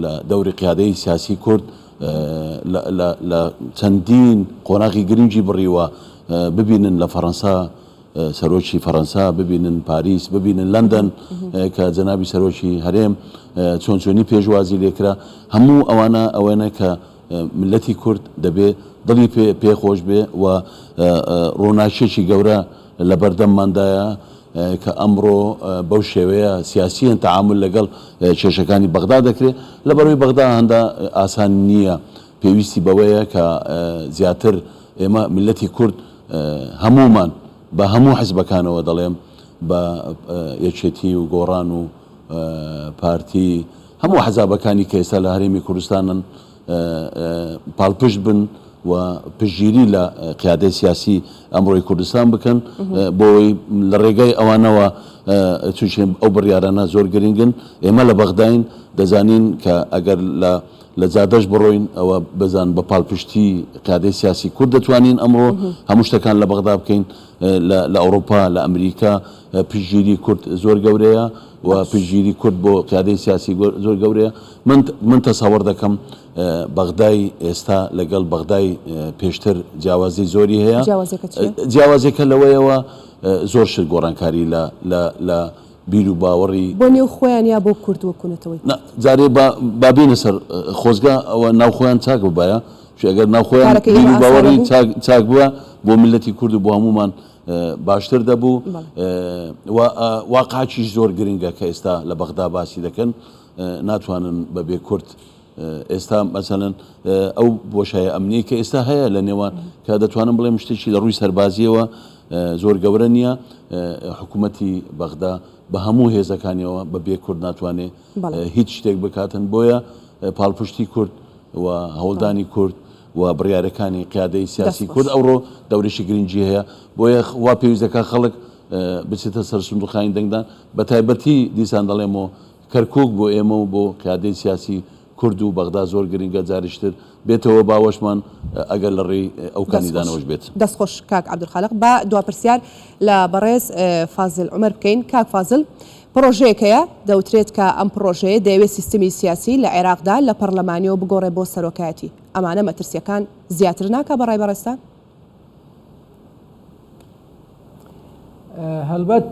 لە دەوری قیادەی سیاسی کورد لە چەندین قۆناغی گرنگی بڕیوە ببینن لە فەڕەنسا سەرۆکی فەڕەنسا ببینن پاریس ببینن لەندەن کە جەنابی سەرۆکی هەرێم چۆن چۆنی پێشوازی لێکرا هەموو ئەوانە ئەوەنە کە ملەتی کورد دەبێ دڵی پێ پێ خۆش بێ و ڕووناکیەکی گەورە لە بەردەمماندایە کە ئەمڕۆ بەو شێوەیە سیاسیەن تەعامول لەگەڵ کێشەکانی بەغدا دەکرێ لەبەرئەوەی بەغدا هەندە ئاسان نییە پێویستی بەوەیە کە زیاتر ئێمە میللەتی کورد هەموومان بە هەموو حزبەکانەوە دەڵێم بە یەکێتی و گۆڕان و پارتی هەموو حزابەکانی کە ئێستا لە هەرێمی کوردستانن پاڵپشت بن و پشتگیری لە قیادەی سیاسی ئەمڕۆی کوردستان بکەن بۆی لە ڕێگای ئەوانەوە چونکە ئەو بڕیارانە زۆر گرنگن ئێمە لە بەغداین دەزانین کە ئەگەر لە لە جادەش بڕۆین ئەوە بزان بە پاڵپشتی قیادەی سیاسی کورد دەتوانین ئەمڕۆ هەموو شتەکان لە بەغدا بکەین لە ئەوروپا لە ئەمریکا پشتگیری کورد زۆر گەورەیە و پشتگیری کورد بۆ قیادەی سیاسی زۆر گەورەیە من من تەسەوەڕ دەکەم بەغدای ئێستا لەگەڵ بەغدای پێشتر جیاوازی زۆری هەیە جیاوازیەکە لەوەیەوە زۆر شت گۆڕانکاری لە لە لە بیر و باوەڕی بۆ نێو خۆیان یا بۆ کورد وەکو نەتەوەی نا جارێ با با بێنە سەر خۆزگە ئەوە ناو خۆیان چاک ببایە چون ئەگەر ناو خۆیان کارەکەی بیر ئێوە و ئاسانە باوەڕی بوو؟ چاک چاک بووە بۆ میللەتی کورد و بۆ هەموومان باشتر دەبوو و واقعەکیش زۆر گرنگە کە ئێستا لە بەغدا باسی دەکەن ناتوانن بە بێ کورد ئێستا مەسەلەن ئەو بۆشایە ئەمنیەی کە ئێستا هەیە لە نێوان کە دەتوانم بڵێم شتێکی لە ڕووی سەربازیەوە زۆر گەورە نییە حکوومەتی بەغدا بە هەموو هێزەکانیەوە بە بێ کورد ناتوانێ هیچ شتێک بکاتن بۆیە پاڵپشتی کورد و هەوڵدانی کورد و بڕیارەکانی قیادەی سیاسی کورد ئەوڕۆ دەورێکی گرنگی هەیە بۆیە وا پێویست دەکات خەڵک بچێتە سەر سندوقانی دەنگدان بە تایبەتی دیسان دەڵێمەوە کەرکوک بۆ ئێمە و بۆ قیادەی سیاسی کورد و بەغدا زۆر گرنگە جاریشتر بێتەوە باوەشمان ئەگەر لە ڕێی ئەو کاندیدانەوەش بێت. دەست خۆش کاک عەبدولخالق با دوا پرسیار لە بەڕێز فازل عومەر بکەین کاک فازل پڕۆژەیەک هەیە دەوترێت کە ئەم پڕۆژەیە دەیەوێت سیستمی سیاسی لە عێراقدا لە پەڕلەمانیەوە بگۆڕێ بۆ سەرۆکایەتی ئەمانە مەترسیەکان زیاتر ناکا بەڕای بەڕێزتان؟ هەڵبەت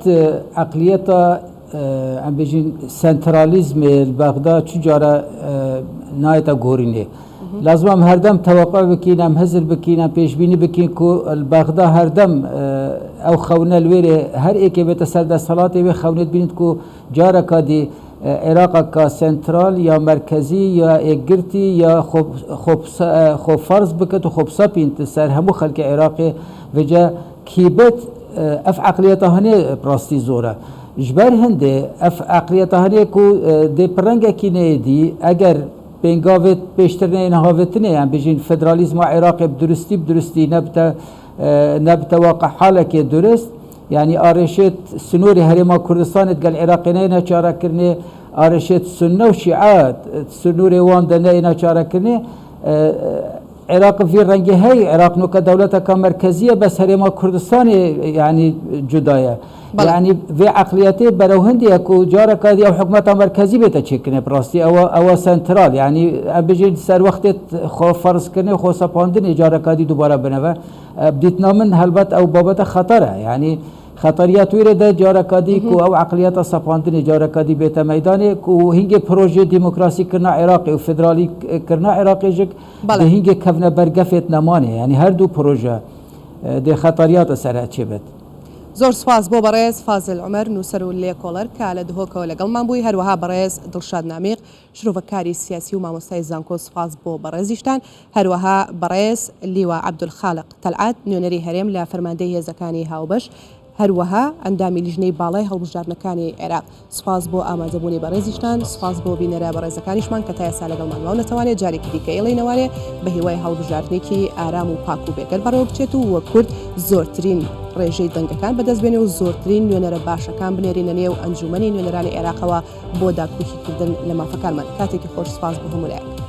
عەقلیەتا ئەم بێژین سەنترالیزمێ بەغدا چ جارە نایەتە گۆرینێ. لازم ئەم هەردەم تەوەقع بکین ئەم هزر بکین ئەم پێشبینی بکین کو بەغدا هەردەم ئەو خەونە لوێرێ هەر ئێکێ بێتە سەر دەسەڵاتێ وێ خەونێت بینیت کو جارەکا دی عێراقەکا سەنترال یا مەرکەزی یا ئێکگرتی یا خۆ فەرز بکەت و خۆ بسەپینت سەر هەموو خەلکی عێراقێ ڤجە کیبت ئەف عەقلیەتە هەنێ ڕاستی زۆرە ژبەر هەندێ ئەف عەقلیەتە هەنێ کو دێ پرەنگەکی نەیدی ئەگەر پێنگاوێت پێشتر نەیەنە هاوێتنێ یان بژین فدرالیزما عێراقێ بدروستی بدروستی نەبتە نەبتە واقع حالەکێ درست یانی ئارێشێت سنووری هەرێما کوردستانێت گەل عێراقێ نەیەنە چارەکردنێ ئارێشێت سوننە و شیعە سنوورێ وان دە نەیەنە چارەکردنێ عێراق ڤی ڕەنگی هەی عێراق نوکە دەولەتەکە مەرکەزیە بەس هەرێما کوردستانێ یانی جودایە یانی ڤێ عەقلیەتێ بەرەو هەندێک و جارەکە ئەو حکومەتە مەرکەزی بێتە چێکنێ بڕاستی ئەوە ئەوە سەنترال یانی ئەم بژین سەر وەختێت خۆ فەرزکردنێ خۆ سەپاندنێ جارەکادی دووبارە بنەوە بدیتنا من هەلبەت ئەو بابەتە خەتەرە یانی خەتەریە تویرێ دە جارەکادی کو ئەو عەقلیەتە سەپاندنێ جارەکادی بێتە مەیدانێ کو هینگێ پرۆژێ دیموکراسی کرنا عێراقێ و فدرالی کرنا عێراقێ ژک دێ هینگێ کەڤنە بەر گەفێت نەمانێ یانی هەردوو پرۆژە دێ خەتەریاتە سەر ئەچێ بێت. زۆر سوپاس بۆ بەڕێز فازل عومەر نووسەر و لێکۆڵەر کە لە دهۆکەوە لەگەڵمان بووی، هەروەها بەڕێز دڵشاد نامیق شرۆڤەکاری سیاسی و مامۆستای زانکۆ سوپاس بۆ بەڕێزیشتان، هەروەها بەڕێز لیوا عەبدولخالق تەلعەت نوێنەری هەرێم لە فەرماندەی هێزەکانی هاوبەش. هەروەها ئەندامی لیژنەی باڵای هەڵبژاردنەکانی عێراق. سوپاس بۆ ئامادەبوونی بەڕێزیشتان، سوپاس بۆ بینەرە بەڕێزەکانیشمان کە تا ئێستا لەگەڵمان ماونەتەوانێ، جارێکی دیکە ئێڵێینەوانێ بە هیوای هەڵبژاردنێکی ئارام و پاک و بێگەرد بەڕێوە بچێت و وە کورد زۆرترین ڕێژەی دەنگەکان بەدەست بێنێ و زۆرترین نوێنەرە باشەکان بنێرینە نێو ئەنجوومەنی نوێنەرانی عێراقەوە بۆ داکۆکیکردن لە مافەکانمان. کاتێکی خۆش سوپاس بۆ هەموو لایەک.